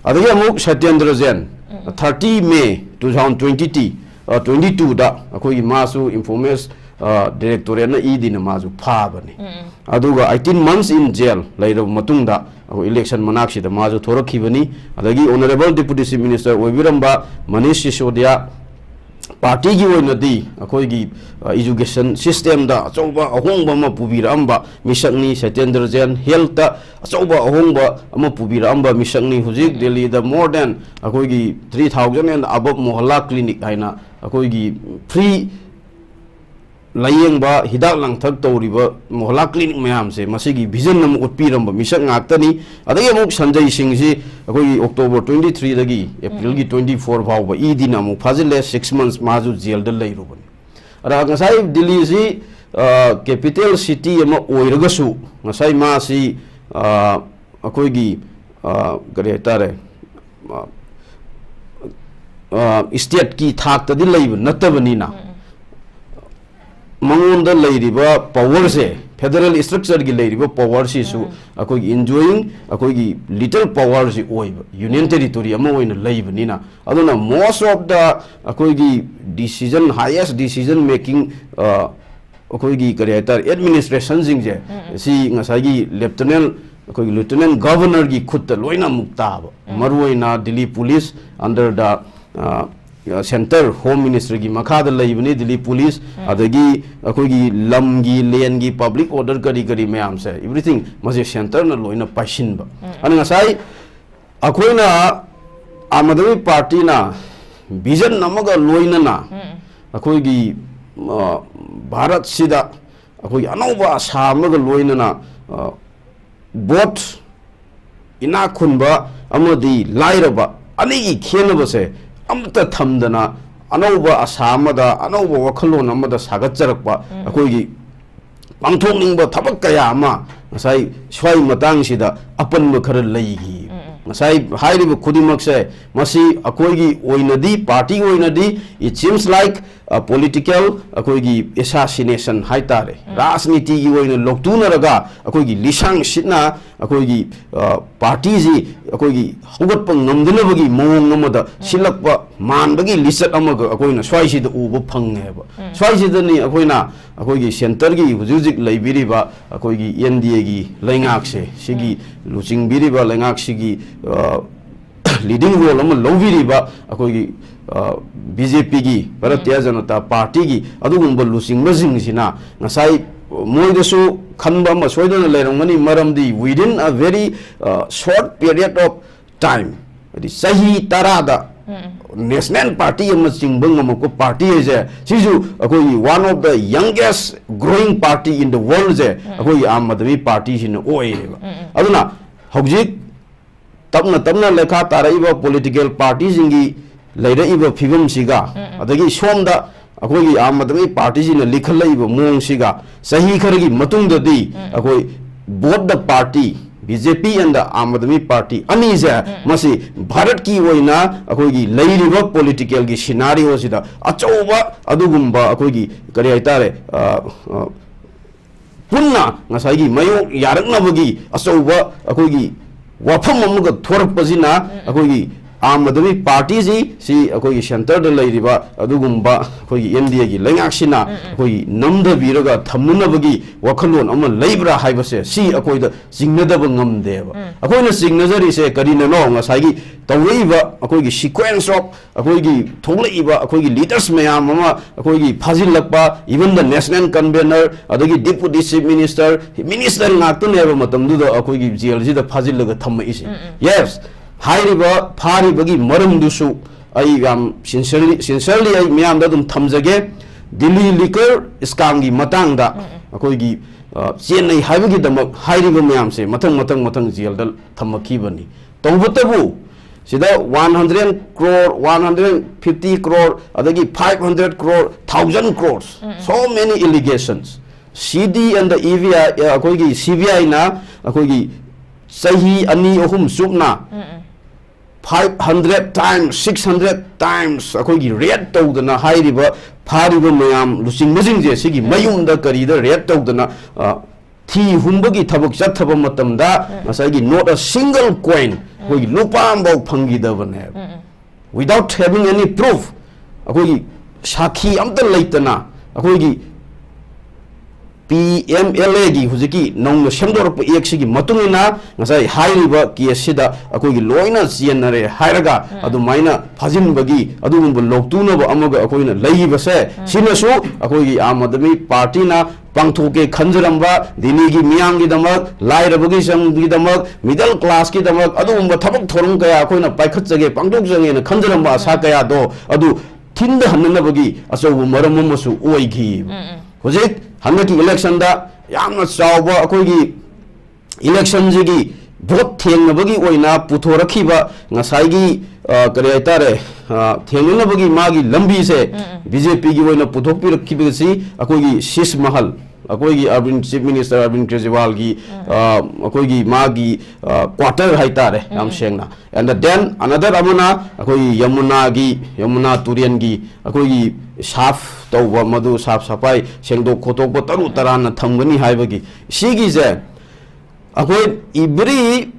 ꯑꯗꯒꯤ ꯑꯃꯨꯛ ꯁꯇ꯭ꯌꯦꯟꯗ꯭ꯔ ꯖꯦꯟ, ꯎꯝ꯫ Thirty May two thousand twenty, ꯑ, twenty-two-ꯗ ꯑꯩꯈꯣꯏꯒꯤ ꯃꯥꯁꯨ Informers, ꯑ, Directorate-ꯅ E D-ꯅ ꯃꯥꯁꯨ ꯐꯥꯕꯅꯤ꯫ ꯎꯝ, ꯎꯝ꯫ ꯑꯗꯨꯒ eighteen months in jail ꯂꯩꯔꯕ ꯃꯇꯨꯡꯗ ꯑꯩꯈꯣꯏ election ꯃꯅꯥꯛꯁꯤꯗ ꯃꯥꯁꯨ ꯊꯣꯔꯛꯈꯤꯕꯅꯤ꯫ ꯑꯗꯒꯤ Honourable Deputy Chief Minister ꯑꯣꯏꯕꯤꯔꯝꯕ Manish ꯁꯤꯁꯣꯗꯤꯌꯥ party-ꯒꯤ ꯑꯣꯏꯅꯗꯤ ꯑꯩꯈꯣꯏꯒꯤ, ꯑ, education system-ꯗ ꯑꯆꯧꯕ ꯑꯍꯣꯡꯕ ꯑꯃ ꯄꯨꯕꯤꯔꯛꯑꯝꯕ ꯃꯤꯁꯛꯅꯤ ꯁꯇ꯭ꯌꯦꯟꯗ꯭ꯔ ꯖꯦꯟ꯫ Health-ꯇ ꯑꯆꯧꯕ ꯑꯍꯣꯡꯕ ꯑꯃ ꯄꯨꯕꯤꯔꯛꯑꯝꯕ ꯃꯤꯁꯛꯅꯤ꯫ ꯍꯧꯖꯤꯛ ꯗꯦꯜꯂꯤꯗ more than ꯑꯩꯈꯣꯏꯒꯤ three thousand and above mohalla clinic ꯍꯥꯏꯅ ꯑꯩꯈꯣꯏꯒꯤ free ꯂꯥꯌꯦꯡꯕ, ꯍꯤꯗꯥꯛ ꯂꯥꯡꯊꯛ ꯇꯧꯔꯤꯕ mohalla clinic ꯃꯌꯥꯝꯁꯦ ꯃꯁꯤꯒꯤ vision ꯑꯃ ꯎꯠꯄꯤꯔꯝꯕ ꯃꯤꯁꯛ ꯉꯥꯛꯇꯅꯤ꯫ ꯑꯗꯒꯤ ꯑꯃꯨꯛ ꯁꯟꯖꯩ ꯁꯤꯡꯁꯤ ꯑꯩꯈꯣꯏꯒꯤ October twenty-three-ꯗꯒꯤ April-ꯒꯤ twenty-four ꯐꯥꯎꯕ E D-ꯅ ꯑꯃꯨꯛ ꯐꯥꯖꯤꯜꯂꯦ, six months ꯃꯥꯁꯨ ꯖꯦꯜꯗ ꯂꯩꯔꯨꯕꯅꯤ꯫ ꯑꯗ ꯉꯁꯥꯏ ꯗꯤꯜꯂꯤꯁꯤ, ꯑ, capital city ꯑꯃ ꯑꯣꯏꯔꯒꯁꯨ ꯉꯁꯥꯏ ꯃꯥꯁꯤ, ꯑ, ꯑꯩꯈꯣꯏꯒꯤ, ꯑ, ꯀꯔꯤ ꯍꯥꯏꯇꯥꯔꯦ, ꯑ, ꯑ, state-ꯀꯤ ꯊꯥꯛꯇꯗꯤ ꯂꯩꯕ ꯅꯠꯇꯕꯅꯤꯅ, ꯎꯝ, ꯎꯝ꯫ ꯃꯉꯣꯟꯗ ꯂꯩꯔꯤꯕ ꯄꯋꯔꯁꯦ, ꯐꯦꯗꯔꯦꯜ ꯁ꯭ꯇ꯭ꯔꯛꯆꯔꯒꯤ ꯂꯩꯔꯤꯕ ꯄꯋꯔꯁꯤꯁꯨ ꯑꯩꯈꯣꯏꯒꯤ ꯏꯟꯖꯣꯌꯤꯡ ꯑꯩꯈꯣꯏꯒꯤ ꯂꯤꯇꯜ ꯄꯋꯔꯁꯤ ꯑꯣꯏꯕ, ꯌꯨꯅꯤꯌꯟ ꯇꯦꯔꯤꯇꯣꯔꯤ ꯑꯃ ꯑꯣꯏꯅ ꯂꯩꯕꯅꯤꯅ꯫ ꯑꯗꯨꯅ most of the ꯑꯩꯈꯣꯏꯒꯤ decision, highest decision making, ꯑ, ꯑꯩꯈꯣꯏꯒꯤ ꯀꯔꯤ ꯍꯥꯏꯇꯥꯔꯦ, ꯑꯦꯗꯃꯤꯅꯤꯁꯇ꯭ꯔꯦꯁꯟꯁꯤꯡꯁꯦ, ꯁꯤ ꯉꯁꯥꯏꯒꯤ ꯂꯦꯐꯇꯤꯅꯦꯟ, ꯑꯩꯈꯣꯏꯒꯤ ꯂꯤꯌꯨꯇꯤꯅꯦꯟ ꯒꯚꯔꯅꯔꯒꯤ ꯈꯨꯠꯇ ꯂꯣꯏꯅ ꯑꯃꯨꯛ ꯇꯥꯕ꯫ ꯃꯔꯨꯑꯣꯏꯅ ꯗꯤꯜꯂꯤ ꯄꯨꯂꯤꯁ under the, ꯑ, ꯁꯦꯟꯇꯔ ꯍꯣꯝ ꯃꯤꯅꯤꯁꯇ꯭ꯔꯤꯒꯤ ꯃꯈꯥꯗ ꯂꯩꯕꯅꯤ ꯗꯤꯜꯂꯤ ꯄꯨꯂꯤꯁ꯫ ꯑꯗꯒꯤ ꯑꯩꯈꯣꯏꯒꯤ ꯂꯝꯒꯤ, ꯂꯦꯟꯒꯤ, ꯄꯕ꯭ꯂꯤꯛ ꯑꯣꯔꯗꯔ ꯀꯔꯤ ꯀꯔꯤ ꯃꯌꯥꯝꯁꯦ, ꯑꯦꯕ꯭ꯔꯤꯊꯤꯡ ꯃꯁꯦ ꯁꯦꯟꯇꯔꯅ ꯂꯣꯏꯅ ꯄꯥꯏꯁꯤꯟꯕ꯫ ꯑꯗꯨꯅ ꯉꯁꯥꯏ ꯑꯩꯈꯣꯏꯅ, ꯑꯥꯝ ꯑꯥꯗꯃꯤ ꯄꯥꯔꯇꯤꯅ ꯚꯤꯖꯟ ꯑꯃꯒ ꯂꯣꯏꯅꯅ ꯑꯩꯈꯣꯏꯒꯤ, ꯑ, ꯚꯥꯔꯠꯁꯤꯗ ꯑꯩꯈꯣꯏꯒꯤ ꯑꯅꯧꯕ ꯑꯁꯥ ꯑꯃꯒ ꯂꯣꯏꯅꯅ, ꯑ, ꯕꯣꯠ ꯏꯅꯥꯛ ꯈꯨꯟꯕ ꯑꯃꯗꯤ ꯂꯥꯏꯔꯕ ꯑꯅꯤꯒꯤ ꯈꯦꯟꯅꯕꯁꯦ ꯑꯃꯠꯇ ꯊꯝꯗꯅ ꯑꯅꯧꯕ ꯑꯁꯥ ꯑꯃꯗ, ꯑꯅꯧꯕ ꯋꯥꯈꯜꯂꯣꯟ ꯑꯃꯗ ꯁꯥꯒꯠꯆꯔꯛꯄ ꯑꯩꯈꯣꯏꯒꯤ ꯄꯥꯡꯊꯣꯛꯅꯤꯡꯕ ꯊꯕꯛ ꯀꯌꯥ ꯑꯃ ꯉꯁꯥꯏ ꯁ꯭ꯋꯥꯏ ꯃꯇꯥꯡꯁꯤꯗ ꯑꯄꯟꯕ ꯈꯔ ꯂꯩꯈꯤ꯫ ꯉꯁꯥꯏ ꯍꯥꯏꯔꯤꯕ ꯈꯨꯗꯤꯡꯃꯛꯁꯦ, ꯃꯁꯤ ꯑꯩꯈꯣꯏꯒꯤ ꯑꯣꯏꯅꯗꯤ, ꯄꯥꯔꯇꯤꯒꯤ ꯑꯣꯏꯅꯗꯤ, it seems like, ꯑ, political ꯑꯩꯈꯣꯏꯒꯤ assassination ꯍꯥꯏꯇꯥꯔꯦ, ꯔꯥꯖꯅꯤꯇꯤꯒꯤ ꯑꯣꯏꯅ ꯂꯧꯇꯨꯅꯔꯒ ꯑꯩꯈꯣꯏꯒꯤ ꯂꯤꯁꯥꯡ ꯁꯤꯠꯅ ꯑꯩꯈꯣꯏꯒꯤ, ꯑ, ꯄꯥꯔꯇꯤꯁꯤ ꯑꯩꯈꯣꯏꯒꯤ ꯍꯧꯒꯠꯄ ꯉꯝꯗꯅꯕꯒꯤ ꯃꯑꯣꯡ ꯑꯃꯗ ꯁꯤꯜꯂꯛꯄ ꯃꯥꯟꯕꯒꯤ ꯂꯤꯆꯠ ꯑꯃꯒ ꯑꯩꯈꯣꯏꯅ ꯁ꯭ꯋꯥꯏꯁꯤꯗ ꯎꯕ ꯐꯪꯉꯦꯕ꯫ ꯁ꯭ꯋꯥꯏꯁꯤꯗꯅꯤ ꯑꯩꯈꯣꯏꯅ ꯑꯩꯈꯣꯏꯒꯤ ꯁꯦꯟꯇꯔꯒꯤ ꯍꯧꯖꯤꯛ ꯍꯧꯖꯤꯛ ꯂꯩꯕꯤꯔꯤꯕ ꯑꯩꯈꯣꯏꯒꯤ ꯑꯦꯟ ꯗꯤ ꯑꯦꯒꯤ ꯂꯩꯉꯥꯛꯁꯦ, ꯁꯤꯒꯤ ꯂꯨꯆꯤꯡꯕꯤꯔꯤꯕ ꯂꯩꯉꯥꯛꯁꯤꯒꯤ, ꯑ, ꯂꯤꯗꯤꯡ ꯔꯣꯜ ꯑꯃ ꯂꯧꯕꯤꯔꯤꯕ ꯑꯩꯈꯣꯏꯒꯤ, ꯑ, ꯕꯤ ꯖꯦ ꯄꯤꯒꯤ, ꯚꯥꯔꯇꯤꯌ ꯖꯅꯇꯥ ꯄꯥꯔꯇꯤꯒꯤ ꯑꯗꯨꯒꯨꯝꯕ ꯂꯨꯆꯤꯡꯕꯁꯤꯡꯁꯤꯅ ꯉꯁꯥꯏ ꯃꯣꯏꯗꯁꯨ ꯈꯟꯕ ꯑꯃ ꯁꯣꯏꯗꯅ ꯂꯩꯔꯝꯒꯅꯤ, ꯃꯔꯝꯗꯤ within a very, ꯑ, short period of time, ꯍꯥꯏꯗꯤ ꯆꯍꯤ ꯇꯔꯥꯗ ꯅꯦꯁꯅꯦꯜ ꯄꯥꯔꯇꯤ ꯑꯃ ꯆꯤꯡꯕ ꯉꯝꯃꯛꯄ ꯄꯥꯔꯇꯤ ꯍꯥꯏꯁꯦ, ꯁꯤꯁꯨ ꯑꯩꯈꯣꯏꯒꯤ one of the youngest growing party in the world ꯁꯦ ꯑꯩꯈꯣꯏꯒꯤ ꯑꯥꯝ ꯑꯥꯗꯃꯤ ꯄꯥꯔꯇꯤꯁꯤꯅ ꯑꯣꯏꯌꯦꯕ꯫ ꯑꯗꯨꯅ ꯍꯧꯖꯤꯛ ꯇꯞꯅ ꯇꯞꯅ ꯂꯩꯈꯥ ꯇꯥꯔꯛꯏꯕ ꯄꯣꯂꯤꯇꯤꯀꯦꯜ ꯄꯥꯔꯇꯤꯁꯤꯡꯒꯤ ꯂꯩꯔꯛꯏꯕ ꯐꯤꯕꯝꯁꯤꯒ, ꯑꯗꯒꯤ ꯁꯣꯝꯗ ꯑꯩꯈꯣꯏꯒꯤ ꯑꯥꯝ ꯑꯥꯗꯃꯤ ꯄꯥꯔꯇꯤꯁꯤꯅ ꯂꯤꯈꯠꯂꯛꯏꯕ ꯃꯑꯣꯡꯁꯤꯒ, ꯆꯍꯤ ꯈꯔꯒꯤ ꯃꯇꯨꯡꯗꯗꯤ ꯑꯩꯈꯣꯏ both the party, B J P and the Aam Aadmi Party ꯑꯅꯤꯁꯦ, ꯃꯁꯤ ꯚꯥꯔꯠꯀꯤ ꯑꯣꯏꯅ ꯑꯩꯈꯣꯏꯒꯤ ꯂꯩꯔꯤꯕ ꯄꯣꯂꯤꯇꯤꯀꯦꯜꯒꯤ ꯁꯤꯅꯥꯔꯤꯑꯣꯁꯤꯗ ꯑꯆꯧꯕ ꯑꯗꯨꯒꯨꯝꯕ ꯑꯩꯈꯣꯏꯒꯤ, ꯀꯔꯤ ꯍꯥꯏꯇꯥꯔꯦ, ꯑ, ꯑ, ꯄꯨꯟꯅ ꯉꯁꯥꯏꯒꯤ ꯃꯥꯌꯣꯛ ꯌꯥꯔꯛꯅꯕꯒꯤ ꯑꯆꯧꯕ ꯑꯩꯈꯣꯏꯒꯤ ꯋꯥꯐꯝ ꯑꯃꯒ ꯊꯣꯔꯛꯄꯁꯤꯅ, ꯑꯩꯈꯣꯏꯒꯤ ꯑꯥꯝ ꯑꯥꯗꯃꯤ ꯄꯥꯔꯇꯤꯁꯤ, ꯁꯤ ꯑꯩꯈꯣꯏꯒꯤ ꯁꯦꯟꯇꯔꯗ ꯂꯩꯔꯤꯕ ꯑꯗꯨꯒꯨꯝꯕ ꯑꯩꯈꯣꯏꯒꯤ ꯑꯦꯟ ꯗꯤ ꯑꯦꯒꯤ ꯂꯩꯉꯥꯛꯁꯤꯅ ꯑꯩꯈꯣꯏꯒꯤ ꯅꯝꯊꯕꯤꯔꯒ ꯊꯝꯅꯅꯕꯒꯤ ꯋꯥꯈꯜꯂꯣꯟ ꯑꯃ ꯂꯩꯕ꯭ꯔꯥ ꯍꯥꯏꯕꯁꯦ, ꯁꯤ ꯑꯩꯈꯣꯏꯗ ꯆꯤꯡꯅꯗꯕ ꯉꯝꯗꯦꯕ꯫ ꯑꯩꯈꯣꯏꯅ ꯆꯤꯡꯅꯖꯔꯤꯁꯦ ꯀꯔꯤꯅꯅꯣ? ꯉꯁꯥꯏꯒꯤ ꯇꯧꯔꯛꯏꯕ ꯑꯩꯈꯣꯏꯒꯤ sequence of ꯑꯩꯈꯣꯏꯒꯤ ꯊꯣꯛꯂꯛꯏꯕ ꯑꯩꯈꯣꯏꯒꯤ ꯂꯤꯗꯔꯁ ꯃꯌꯥꯝ ꯑꯃ ꯑꯩꯈꯣꯏꯒꯤ ꯐꯥꯖꯤꯜꯂꯛꯄ, even the national convener, ꯑꯗꯒꯤ deputy chief minister, minister ꯉꯥꯛꯇꯅꯦꯕ ꯃꯇꯝꯗꯨꯗ ꯑꯩꯈꯣꯏꯒꯤ ꯖꯦꯜꯁꯤꯗ ꯐꯥꯖꯤꯜꯂꯒ ꯊꯝꯃꯛꯏꯁꯦ꯫ Yes, ꯍꯥꯏꯔꯤꯕ ꯐꯥꯔꯤꯕꯒꯤ ꯃꯔꯝꯗꯨꯁꯨ ꯑꯩ ꯌꯥꯝ sincerely, sincerely ꯑꯩ ꯃꯤꯌꯥꯝꯗ ꯑꯗꯨꯝ ꯊꯝꯖꯒꯦ꯫ ꯗꯤꯜꯂꯤ ꯂꯤꯀꯔ ꯁ꯭ꯀꯥꯝꯒꯤ ꯃꯇꯥꯡꯗ ꯑꯩꯈꯣꯏꯒꯤ, ꯑ, ꯆꯦꯟꯅꯩ ꯍꯥꯏꯕꯒꯤꯗꯃꯛ ꯍꯥꯏꯔꯤꯕ ꯃꯌꯥꯝꯁꯦ ꯃꯊꯪ ꯃꯊꯪ ꯃꯊꯪ ꯖꯦꯜꯗ ꯊꯝꯃꯛꯈꯤꯕꯅꯤ꯫ ꯇꯧꯕꯇꯕꯨ ꯁꯤꯗ one hundred crore, one hundred fifty crore, ꯑꯗꯒꯤ five hundred crore, thousand crores, so many allegations. C D and the E V I, ꯑ, ꯑꯩꯈꯣꯏꯒꯤ C B I ꯅ ꯑꯩꯈꯣꯏꯒꯤ ꯆꯍꯤ ꯑꯅꯤ ꯑꯍꯨꯝ ꯆꯨꯞꯅ five hundred times, six hundred times ꯑꯩꯈꯣꯏꯒꯤ ꯔꯦꯠ ꯇꯧꯗꯅ ꯍꯥꯏꯔꯤꯕ ꯐꯥꯔꯤꯕ ꯃꯌꯥꯝ ꯂꯨꯆꯤꯡꯕꯁꯤꯡꯁꯦ ꯁꯤꯒꯤ ꯃꯌꯨꯝꯗ ꯀꯔꯤꯗ ꯔꯦꯠ ꯇꯧꯗꯅ, ꯑ, ꯊꯤ ꯍꯨꯝꯕꯒꯤ ꯊꯕꯛ ꯆꯠꯊꯕ ꯃꯇꯝꯗ ꯉꯁꯥꯏꯒꯤ not a single coin, ꯑꯩꯈꯣꯏꯒꯤ ꯂꯨꯄꯥ ꯑꯃꯐꯥꯎ ꯐꯪꯈꯤꯗꯕꯅꯦꯕ꯫ Without having any proof, ꯑꯩꯈꯣꯏꯒꯤ ꯁꯥꯈꯤ ꯑꯝꯇ ꯂꯩꯇꯅ, ꯑꯩꯈꯣꯏꯒꯤ P M L A ꯒꯤ ꯍꯧꯖꯤꯛꯀꯤ ꯅꯧꯅ ꯁꯦꯝꯗꯣꯔꯛꯄ ꯑꯦꯛꯁꯤꯒꯤ ꯃꯇꯨꯡ ꯏꯟꯅ ꯉꯁꯥꯏ ꯍꯥꯏꯔꯤꯕ ꯀꯦꯁꯁꯤꯗ ꯑꯩꯈꯣꯏꯒꯤ ꯂꯣꯏꯅ ꯆꯦꯟꯅꯔꯦ ꯍꯥꯏꯔꯒ ꯑꯗꯨꯃꯥꯏꯅ ꯐꯥꯖꯤꯟꯕꯒꯤ ꯑꯗꯨꯒꯨꯝꯕ ꯂꯧꯇꯨꯅꯕ ꯑꯃꯒ ꯑꯩꯈꯣꯏꯅ ꯂꯩꯔꯤꯕꯁꯦ, ꯁꯤꯅꯁꯨ ꯑꯩꯈꯣꯏꯒꯤ ꯑꯥꯝ ꯑꯥꯗꯃꯤ ꯄꯥꯔꯇꯤꯅ ꯄꯥꯡꯊꯣꯛꯀꯦ ꯈꯟꯖꯔꯝꯕ ꯗꯤꯜꯂꯤꯒꯤ ꯃꯤꯌꯥꯝꯒꯤꯗꯃꯛ, ꯂꯥꯏꯔꯕꯒꯤ ꯆꯪꯒꯤꯗꯃꯛ, ꯃꯤꯗꯜ ꯀ꯭ꯂꯥꯁꯀꯤꯗꯃꯛ ꯑꯗꯨꯒꯨꯝꯕ ꯊꯕꯛ ꯊꯧꯔꯝ ꯀꯌꯥ ꯑꯩꯈꯣꯏꯅ ꯄꯥꯏꯈꯠꯆꯒꯦ, ꯄꯥꯡꯊꯣꯛꯆꯒꯦꯅ ꯈꯟꯖꯔꯝꯕ ꯑꯁꯥ ꯀꯌꯥꯗꯣ ꯑꯗꯨ ꯊꯤꯟꯗꯍꯟꯅꯅꯕꯒꯤ ꯑꯆꯧꯕ ꯃꯔꯝ ꯑꯃꯁꯨ ꯑꯣꯏꯈꯤꯕ꯫ ꯍꯧꯖꯤꯛ ꯍꯟꯗꯛꯀꯤ ꯏꯂꯦꯛꯁꯟꯗ ꯌꯥꯝꯅ ꯆꯥꯎꯕ ꯑꯩꯈꯣꯏꯒꯤ ꯏꯂꯦꯛꯁꯟꯁꯤꯒꯤ ꯚꯣꯠ ꯊꯦꯡꯅꯕꯒꯤ ꯑꯣꯏꯅ ꯄꯨꯊꯣꯔꯛꯈꯤꯕ ꯉꯁꯥꯏꯒꯤ, ꯑ, ꯀꯔꯤ ꯍꯥꯏꯇꯥꯔꯦ, ꯑ, ꯊꯦꯡꯅꯅꯕꯒꯤ ꯃꯥꯒꯤ ꯂꯝꯕꯤꯁꯦ ꯕꯤ ꯖꯦ ꯄꯤꯒꯤ ꯑꯣꯏꯅ ꯄꯨꯊꯣꯛꯄꯤꯔꯛꯈꯤꯕꯁꯤ ꯑꯩꯈꯣꯏꯒꯤ ꯁꯤꯁ ꯃꯍꯜ, ꯑꯩꯈꯣꯏꯒꯤ ꯑꯔꯕꯤꯟ, ꯆꯤꯐ ꯃꯤꯅꯤꯁꯇꯔ ꯑꯔꯕꯤꯟ ꯀꯦꯖ꯭ꯔꯤꯋꯥꯜꯒꯤ, ꯑ, ꯑꯩꯈꯣꯏꯒꯤ ꯃꯥꯒꯤ, ꯑ, ꯀ꯭ꯋꯥꯇꯔ ꯍꯥꯏꯇꯥꯔꯦ, ꯌꯥꯝ ꯁꯦꯡꯅ꯫ And then another ꯑꯃꯅ ꯑꯩꯈꯣꯏꯒꯤ ꯌꯃꯨꯅꯥꯒꯤ, ꯌꯃꯨꯅꯥ ꯇꯨꯔꯦꯟꯒꯤ ꯑꯩꯈꯣꯏꯒꯤ ꯁꯥꯐ ꯇꯧꯕ, ꯃꯗꯨ ꯁꯥꯐ ꯁꯐꯥꯏ, ꯁꯦꯡꯗꯣꯛ ꯈꯣꯠꯇꯣꯛꯄ ꯇꯔꯨ ꯇꯔꯥꯟꯅ ꯊꯝꯒꯅꯤ ꯍꯥꯏꯕꯒꯤ, ꯁꯤꯒꯤꯁꯦ ꯑꯩꯈꯣꯏ every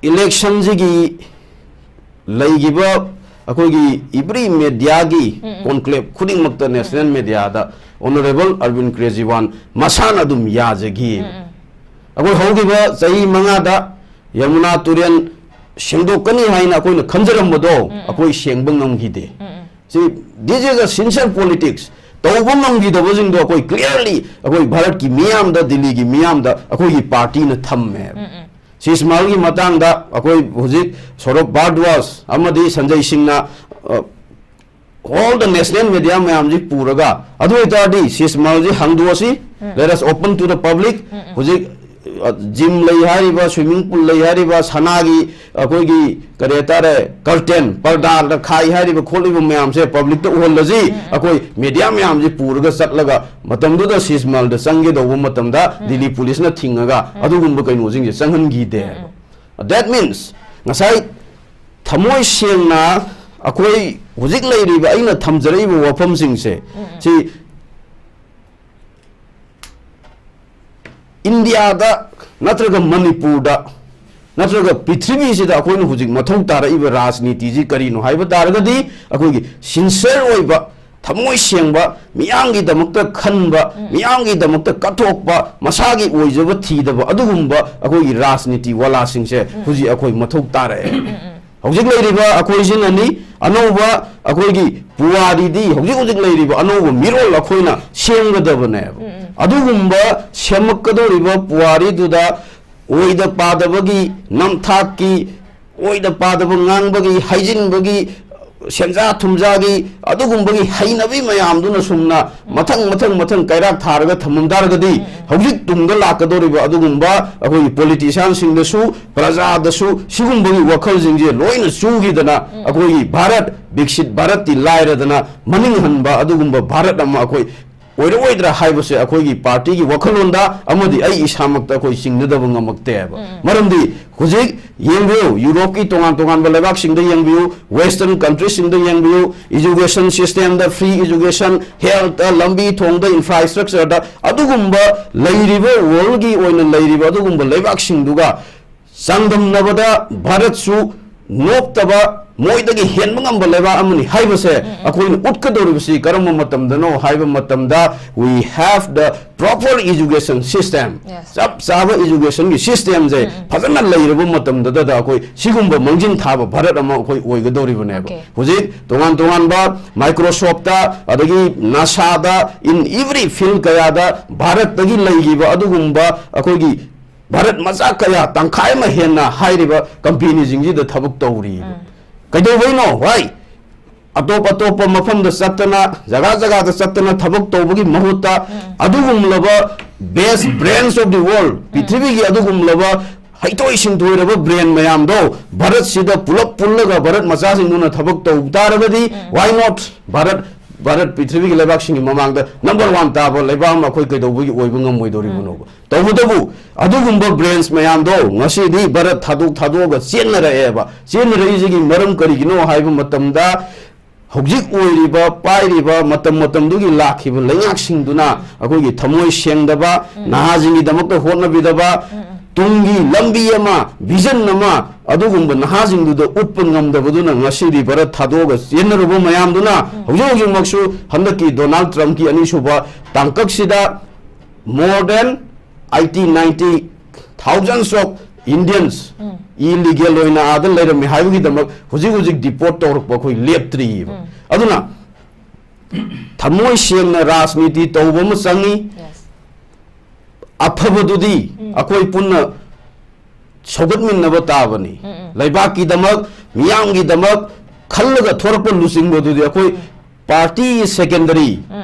ꯏꯂꯦꯛꯁꯟꯁꯤꯒꯤ ꯂꯩꯈꯤꯕ ꯑꯩꯈꯣꯏꯒꯤ every mediaꯒꯤ conclave ꯈꯨꯗꯤꯡꯃꯛꯇ, ꯅꯦꯁꯅꯦꯜ ꯃꯦꯗꯤꯌꯥꯗ ꯑꯣꯅꯔꯦꯕꯜ ꯑꯔꯕꯤꯟ ꯀꯦꯖ꯭ꯔꯤꯋꯥꯜ ꯃꯁꯥꯅ ꯑꯗꯨꯝ ꯌꯥꯖꯈꯤ꯫ ꯑꯩꯈꯣꯏ ꯍꯧꯈꯤꯕ ꯆꯍꯤ ꯃꯉꯥꯗ ꯌꯃꯨꯅꯥ ꯇꯨꯔꯦꯜ ꯁꯦꯡꯗꯣꯛꯀꯅꯤ ꯍꯥꯏꯅ ꯑꯩꯈꯣꯏꯅ ꯈꯟꯖꯔꯝꯕꯗꯣ ꯑꯩꯈꯣꯏ ꯁꯦꯡꯕ ꯉꯝꯈꯤꯗꯦ꯫ ꯁꯤ, this is a sincere politics꯫ ꯇꯧꯕ ꯉꯝꯈꯤꯗꯕꯁꯤꯡꯗꯣ ꯑꯩꯈꯣꯏ clearly ꯑꯩꯈꯣꯏ ꯚꯥꯔꯠꯀꯤ ꯃꯤꯌꯥꯝꯗ, ꯗꯤꯜꯂꯤꯒꯤ ꯃꯤꯌꯥꯝꯗ ꯑꯩꯈꯣꯏꯒꯤ ꯄꯥꯔꯇꯤꯅ ꯊꯝꯃꯦ꯫ ꯁꯤꯁꯃꯥꯜꯒꯤ ꯃꯇꯥꯡꯗ ꯑꯩꯈꯣꯏ ꯍꯧꯖꯤꯛ ꯁꯧꯔꯚ ꯚꯥꯔꯗ꯭ꯋꯥꯖ ꯑꯃꯗꯤ ꯁꯟꯖꯩ ꯁꯤꯡꯅ, ꯑ, all the national media ꯃꯌꯥꯝꯁꯤ ꯄꯨꯔꯒ, ꯑꯗꯨ ꯑꯣꯏꯇꯥꯔꯗꯤ ꯁꯤꯁꯃꯥꯜꯁꯤ ꯍꯥꯡꯗꯣꯛꯑꯁꯤ, let us open to the public꯫ ꯍꯧꯖꯤꯛ, ꯑ, ꯖꯤꯝ ꯂꯩ ꯍꯥꯏꯔꯤꯕ, ꯁ꯭ꯋꯤꯃꯤꯡ ꯄꯨꯜ ꯂꯩ ꯍꯥꯏꯔꯤꯕ, ꯁꯅꯥꯒꯤ ꯑꯩꯈꯣꯏꯒꯤ ꯀꯔꯤ ꯍꯥꯏꯇꯥꯔꯦ, ꯀꯔꯇꯦꯟ, ꯄꯔꯗꯥ ꯈꯥꯏ ꯍꯥꯏꯔꯤꯕ ꯈꯣꯠꯂꯤꯕ ꯃꯌꯥꯝꯁꯦ ꯄꯕ꯭ꯂꯤꯛꯇ ꯎꯍꯜꯂꯁꯤ꯫ ꯑꯩꯈꯣꯏ ꯃꯦꯗꯤꯌꯥ ꯃꯌꯥꯝꯁꯤ ꯄꯨꯔꯒ ꯆꯠꯂꯒ ꯃꯇꯝꯗꯨꯗ ꯁꯤꯁꯃꯥꯜꯗ ꯆꯪꯒꯦ ꯇꯧꯕ ꯃꯇꯝꯗ ꯗꯤꯜꯂꯤ ꯄꯨꯂꯤꯁꯅ ꯊꯤꯡꯉꯒ ꯑꯗꯨꯒꯨꯝꯕ ꯀꯩꯅꯣꯁꯤꯡꯁꯦ ꯆꯪꯍꯟꯈꯤꯗꯦ꯫ That means ꯉꯁꯥꯏ ꯊꯃꯣꯏ ꯁꯦꯡꯅ ꯑꯩꯈꯣꯏ ꯍꯧꯖꯤꯛ ꯂꯩꯔꯤꯕ, ꯑꯩꯅ ꯊꯝꯖꯔꯛꯏꯕ ꯋꯥꯐꯝꯁꯤꯡꯁꯦ, ꯁꯤ ꯏꯟꯗꯤꯌꯥꯗ ꯅꯠꯇ꯭ꯔꯒ ꯃꯅꯤꯄꯨꯔꯗ ꯅꯠꯇ꯭ꯔꯒ ꯄ꯭ꯔꯤꯊꯤꯕꯤꯁꯤꯗ ꯑꯩꯈꯣꯏꯅ ꯍꯧꯖꯤꯛ ꯃꯊꯧ ꯇꯥꯔꯛꯏꯕ ꯔꯥꯖꯅꯤꯇꯤꯁꯤ ꯀꯔꯤꯅꯣ ꯍꯥꯏꯕ ꯇꯥꯔꯒꯗꯤ, ꯑꯩꯈꯣꯏꯒꯤ ꯁꯤꯟꯁꯤꯌꯔ ꯑꯣꯏꯕ, ꯊꯃꯣꯏ ꯁꯦꯡꯕ, ꯃꯤꯌꯥꯝꯒꯤꯗꯃꯛꯇ ꯈꯟꯕ, ꯃꯤꯌꯥꯝꯒꯤꯗꯃꯛꯇ ꯀꯠꯊꯣꯛꯄ, ꯃꯁꯥꯒꯤ ꯑꯣꯏꯖꯕ ꯊꯤꯗꯕ ꯑꯗꯨꯒꯨꯝꯕ ꯑꯩꯈꯣꯏꯒꯤ ꯔꯥꯖꯅꯤꯇꯤ ꯋꯥꯂꯥꯁꯤꯡꯁꯦ ꯍꯧꯖꯤꯛ ꯑꯩꯈꯣꯏ ꯃꯊꯧ ꯇꯥꯔꯛꯑꯦ꯫ ꯍꯧꯖꯤꯛ ꯂꯩꯔꯤꯕ ꯑꯩꯈꯣꯏꯁꯤꯅꯅꯤ ꯑꯅꯧꯕ ꯑꯩꯈꯣꯏꯒꯤ ꯄꯨꯋꯥꯔꯤꯗꯤ, ꯍꯧꯖꯤꯛ ꯍꯧꯖꯤꯛ ꯂꯩꯔꯤꯕ ꯑꯅꯧꯕ ꯃꯤꯔꯣꯜ ꯑꯩꯈꯣꯏꯅ ꯁꯦꯝꯒꯗꯕꯅꯦꯕ꯫ ꯑꯗꯨꯒꯨꯝꯕ ꯁꯦꯝꯃꯛꯀꯗꯧꯔꯤꯕ ꯄꯨꯋꯥꯔꯤꯗꯨꯗ ꯑꯣꯏꯗ ꯄꯥꯗꯕꯒꯤ, ꯅꯝꯊꯥꯛꯀꯤ, ꯑꯣꯏꯗ ꯄꯥꯗꯕ ꯉꯥꯡꯕꯒꯤ, ꯍꯥꯏꯖꯤꯟꯕꯒꯤ, ꯁꯦꯟꯖꯥ ꯊꯨꯝꯖꯥꯒꯤ ꯑꯗꯨꯒꯨꯝꯕꯒꯤ ꯍꯩꯅꯕꯤ ꯃꯌꯥꯝꯗꯨꯅ ꯁꯨꯝꯅ ꯃꯊꯪ ꯃꯊꯪ ꯃꯊꯪ ꯀꯩꯔꯥꯛ ꯊꯥꯔꯒ ꯊꯝꯃꯝ ꯇꯥꯔꯒꯗꯤ, ꯍꯧꯖꯤꯛ ꯇꯨꯡꯗ ꯂꯥꯛꯀꯗꯧꯔꯤꯕ ꯑꯗꯨꯒꯨꯝꯕ ꯑꯩꯈꯣꯏꯒꯤ ꯄꯣꯂꯤꯇꯤꯁꯤꯌꯥꯟꯁꯤꯡꯗꯁꯨ, ꯄ꯭ꯔꯖꯥꯗꯁꯨ ꯁꯤꯒꯨꯝꯕꯒꯤ ꯋꯥꯈꯜꯁꯤꯡꯁꯦ ꯂꯣꯏꯅ ꯆꯨꯈꯤꯗꯅ, ꯑꯩꯈꯣꯏꯒꯤ ꯚꯥꯔꯠ, ꯕꯤꯛꯁꯤꯠ ꯚꯥꯔꯠꯇꯤ ꯂꯥꯏꯔꯗꯅ, ꯃꯅꯤꯡ ꯍꯟꯕ ꯑꯗꯨꯒꯨꯝꯕ ꯚꯥꯔꯠ ꯑꯃ ꯑꯩꯈꯣꯏ ꯑꯣꯏꯔꯛꯑꯣꯏꯗ꯭ꯔꯥ ꯍꯥꯏꯕꯁꯦ ꯑꯩꯈꯣꯏꯒꯤ ꯄꯥꯔꯇꯤꯒꯤ ꯋꯥꯈꯜꯂꯣꯟꯗ ꯑꯃꯗꯤ ꯑꯩ ꯏꯁꯥꯃꯛꯇ ꯑꯩꯈꯣꯏ ꯆꯤꯡꯅꯗꯕ ꯉꯝꯃꯛꯇꯦꯕ꯫ ꯃꯔꯝꯗꯤ ꯍꯧꯖꯤꯛ ꯌꯦꯡꯕꯤꯌꯨ, ꯌꯨꯔꯣꯞꯀꯤ ꯇꯣꯉꯥꯟ ꯇꯣꯉꯥꯟꯕ ꯂꯩꯕꯥꯛꯁꯤꯡꯗ ꯌꯦꯡꯕꯤꯌꯨ, ꯋꯦꯁꯇꯔꯟ ꯀꯟꯇ꯭ꯔꯤꯁꯤꯡꯗ ꯌꯦꯡꯕꯤꯌꯨ, ꯏꯖꯨꯀꯦꯁꯟ ꯁꯤꯁꯇꯦꯝꯗ, ꯐ꯭ꯔꯤ ꯏꯖꯨꯀꯦꯁꯟ, ꯍꯦꯜꯠꯇ, ꯂꯝꯕꯤ ꯊꯣꯡꯗ, ꯏꯟꯐ꯭ꯔꯥꯁ꯭ꯇ꯭ꯔꯛꯆꯔꯗ, ꯑꯗꯨꯒꯨꯝꯕ ꯂꯩꯔꯤꯕ, ꯋꯥꯔꯜꯒꯤ ꯑꯣꯏꯅ ꯂꯩꯔꯤꯕ ꯑꯗꯨꯒꯨꯝꯕ ꯂꯩꯕꯥꯛꯁꯤꯡꯗꯨꯒ ꯆꯥꯡꯗꯝꯅꯕꯗ ꯚꯥꯔꯠꯁꯨ ꯅꯣꯞꯇꯕ, ꯃꯣꯏꯗꯒꯤ ꯍꯦꯟꯕ ꯉꯝꯕ ꯂꯩꯕꯥꯛ ꯑꯃꯅꯤ ꯍꯥꯏꯕꯁꯦ ꯑꯩꯈꯣꯏꯅ ꯎꯠꯀꯗꯧꯔꯤꯕꯁꯤ ꯀꯔꯝꯕ ꯃꯇꯝꯗꯅꯣ ꯍꯥꯏꯕ ꯃꯇꯝꯗ, we have the proper education system, Yes. ꯆꯞ ꯆꯥꯕ ꯏꯖꯨꯀꯦꯁꯟꯒꯤ ꯁꯤꯁꯇꯦꯝꯁꯦ ꯐꯖꯅ ꯂꯩꯔꯕ ꯃꯇꯝꯗꯨꯗ ꯑꯩꯈꯣꯏ ꯁꯤꯒꯨꯝꯕ ꯃꯥꯡꯖꯤꯟ ꯊꯥꯕ ꯚꯥꯔꯠ ꯑꯃ ꯑꯩꯈꯣꯏ ꯑꯣꯏꯒꯗꯧꯔꯤꯕꯅꯦꯕ꯫ Okay. ꯍꯧꯖꯤꯛ ꯇꯣꯉꯥꯟ ꯇꯣꯉꯥꯟꯕ ꯃꯥꯏꯀ꯭ꯔꯣꯁꯣꯞꯇ, ꯑꯗꯒꯤ ꯅꯥꯁꯥꯗ, in every field ꯀꯌꯥꯗ ꯚꯥꯔꯠꯇꯒꯤ ꯂꯩꯈꯤꯕ ꯑꯗꯨꯒꯨꯝꯕ ꯑꯩꯈꯣꯏꯒꯤ ꯚꯥꯔꯠ ꯃꯆꯥ ꯀꯌꯥ, ꯇꯪꯈꯥꯏ ꯑꯃ ꯍꯦꯟꯅ ꯍꯥꯏꯔꯤꯕ ꯀꯝꯄꯦꯅꯤꯁꯤꯡꯁꯤꯗ ꯊꯕꯛ ꯇꯧꯔꯤꯕ꯫ ꯀꯩꯗꯧꯕꯩꯅꯣ? Why? ꯑꯇꯣꯞ ꯑꯇꯣꯞꯄ ꯃꯐꯝꯗ ꯆꯠꯇꯅ, ꯖꯒꯥ ꯖꯒꯥꯗ ꯆꯠꯇꯅ ꯊꯕꯛ ꯇꯧꯕꯒꯤ ꯃꯍꯨꯠꯇ ꯑꯗꯨꯒꯨꯝꯂꯕ best brands of the world, ꯄ꯭ꯔꯤꯊꯤꯕꯤꯒꯤ ꯑꯗꯨꯒꯨꯝꯂꯕ ꯍꯩꯊꯣꯏ ꯁꯤꯡꯊꯣꯏꯔꯕ ꯕ꯭ꯔꯦꯟ ꯃꯌꯥꯝꯗꯣ ꯚꯥꯔꯠꯁꯤꯗ ꯄꯨꯂꯞ ꯄꯨꯜꯂꯒ ꯚꯥꯔꯠ ꯃꯆꯥꯁꯤꯡꯗꯨꯅ ꯊꯕꯛ ꯇꯧ ꯇꯥꯔꯒꯗꯤ, why not? ꯚꯥꯔꯠ, ꯚꯥꯔꯠ ꯄ꯭ꯔꯤꯊꯤꯕꯤꯒꯤ ꯂꯩꯕꯥꯛꯁꯤꯡꯒꯤ ꯃꯃꯥꯡꯗ ꯅꯝꯕꯔ ꯋꯥꯟ ꯇꯥꯕ ꯂꯩꯕꯥꯛ ꯑꯃ ꯑꯩꯈꯣꯏ ꯀꯩꯗꯧꯕꯒꯤ ꯑꯣꯏꯕ ꯉꯝꯃꯣꯏꯗꯧꯔꯤꯕꯅꯣꯕ? ꯇꯧꯕꯇꯕꯨ ꯑꯗꯨꯒꯨꯝꯕ ꯕ꯭ꯔꯦꯟꯁ ꯃꯌꯥꯝꯗꯣ ꯉꯁꯤꯗꯤ ꯚꯥꯔꯠ ꯊꯥꯗꯣꯛ ꯊꯥꯗꯣꯛꯑꯒ ꯆꯦꯟꯅꯔꯛꯑꯦꯕ꯫ ꯆꯦꯟꯅꯔꯛꯏꯁꯤꯒꯤ ꯃꯔꯝ ꯀꯔꯤꯒꯤꯅꯣ ꯍꯥꯏꯕ ꯃꯇꯝꯗ, ꯍꯧꯖꯤꯛ ꯑꯣꯏꯔꯤꯕ, ꯄꯥꯏꯔꯤꯕ, ꯃꯇꯝ ꯃꯇꯝꯗꯨꯒꯤ ꯂꯥꯛꯈꯤꯕ ꯂꯩꯉꯥꯛꯁꯤꯡꯗꯨꯅ ꯑꯩꯈꯣꯏꯒꯤ ꯊꯃꯣꯏ ꯁꯦꯡꯗꯕ, ꯅꯍꯥꯁꯤꯡꯒꯤꯗꯃꯛꯇ ꯍꯣꯠꯅꯕꯤꯗꯕ, ꯇꯨꯡꯒꯤ ꯂꯝꯕꯤ ꯑꯃ, ꯚꯤꯖꯟ ꯑꯃ ꯑꯗꯨꯒꯨꯝꯕ ꯅꯍꯥꯁꯤꯡꯗꯨꯗ ꯎꯠꯄ ꯉꯝꯗꯕꯗꯨꯅ ꯉꯁꯤꯗꯤ ꯚꯥꯔꯠ ꯊꯥꯗꯣꯛꯑꯒ ꯆꯦꯟꯅꯔꯨꯕ ꯃꯌꯥꯝꯗꯨꯅ ꯍꯧꯖꯤꯛ ꯍꯧꯖꯤꯛꯃꯛꯁꯨ ꯍꯟꯗꯛꯀꯤ ꯗꯣꯅꯥꯜꯗ ꯇ꯭ꯔꯝꯞꯀꯤ ꯑꯅꯤꯁꯨꯕ ꯇꯥꯡꯀꯛꯁꯤꯗ more than eighty, ninety thousands of Indians illegal ꯑꯣꯏꯅ ꯑꯥꯗ ꯂꯩꯔꯝꯃꯤ ꯍꯥꯏꯕꯒꯤꯗꯃꯛ ꯍꯧꯖꯤꯛ ꯍꯧꯖꯤꯛ deport ꯇꯧꯔꯛꯄ ꯑꯩꯈꯣꯏ ꯂꯦꯞꯇ꯭ꯔꯤꯑꯕ꯫ ꯑꯗꯨꯅ ꯊꯃꯣꯏ ꯁꯦꯡꯅ ꯔꯥꯖꯅꯤꯇꯤ ꯇꯧꯕ ꯑꯃ ꯆꯪꯉꯤ꯫ Yes. ꯑꯐꯕꯗꯨꯗꯤ ꯑꯩꯈꯣꯏ ꯄꯨꯟꯅ ꯁꯧꯒꯠꯃꯤꯟꯅꯕ ꯇꯥꯕꯅꯤ꯫ ꯂꯩꯕꯥꯛꯀꯤꯗꯃꯛ, ꯃꯤꯌꯥꯝꯒꯤꯗꯃꯛ ꯈꯜꯂꯒ ꯊꯣꯔꯛꯄ ꯂꯨꯆꯤꯡꯕꯗꯨꯗꯤ ꯑꯩꯈꯣꯏ Party is secondary.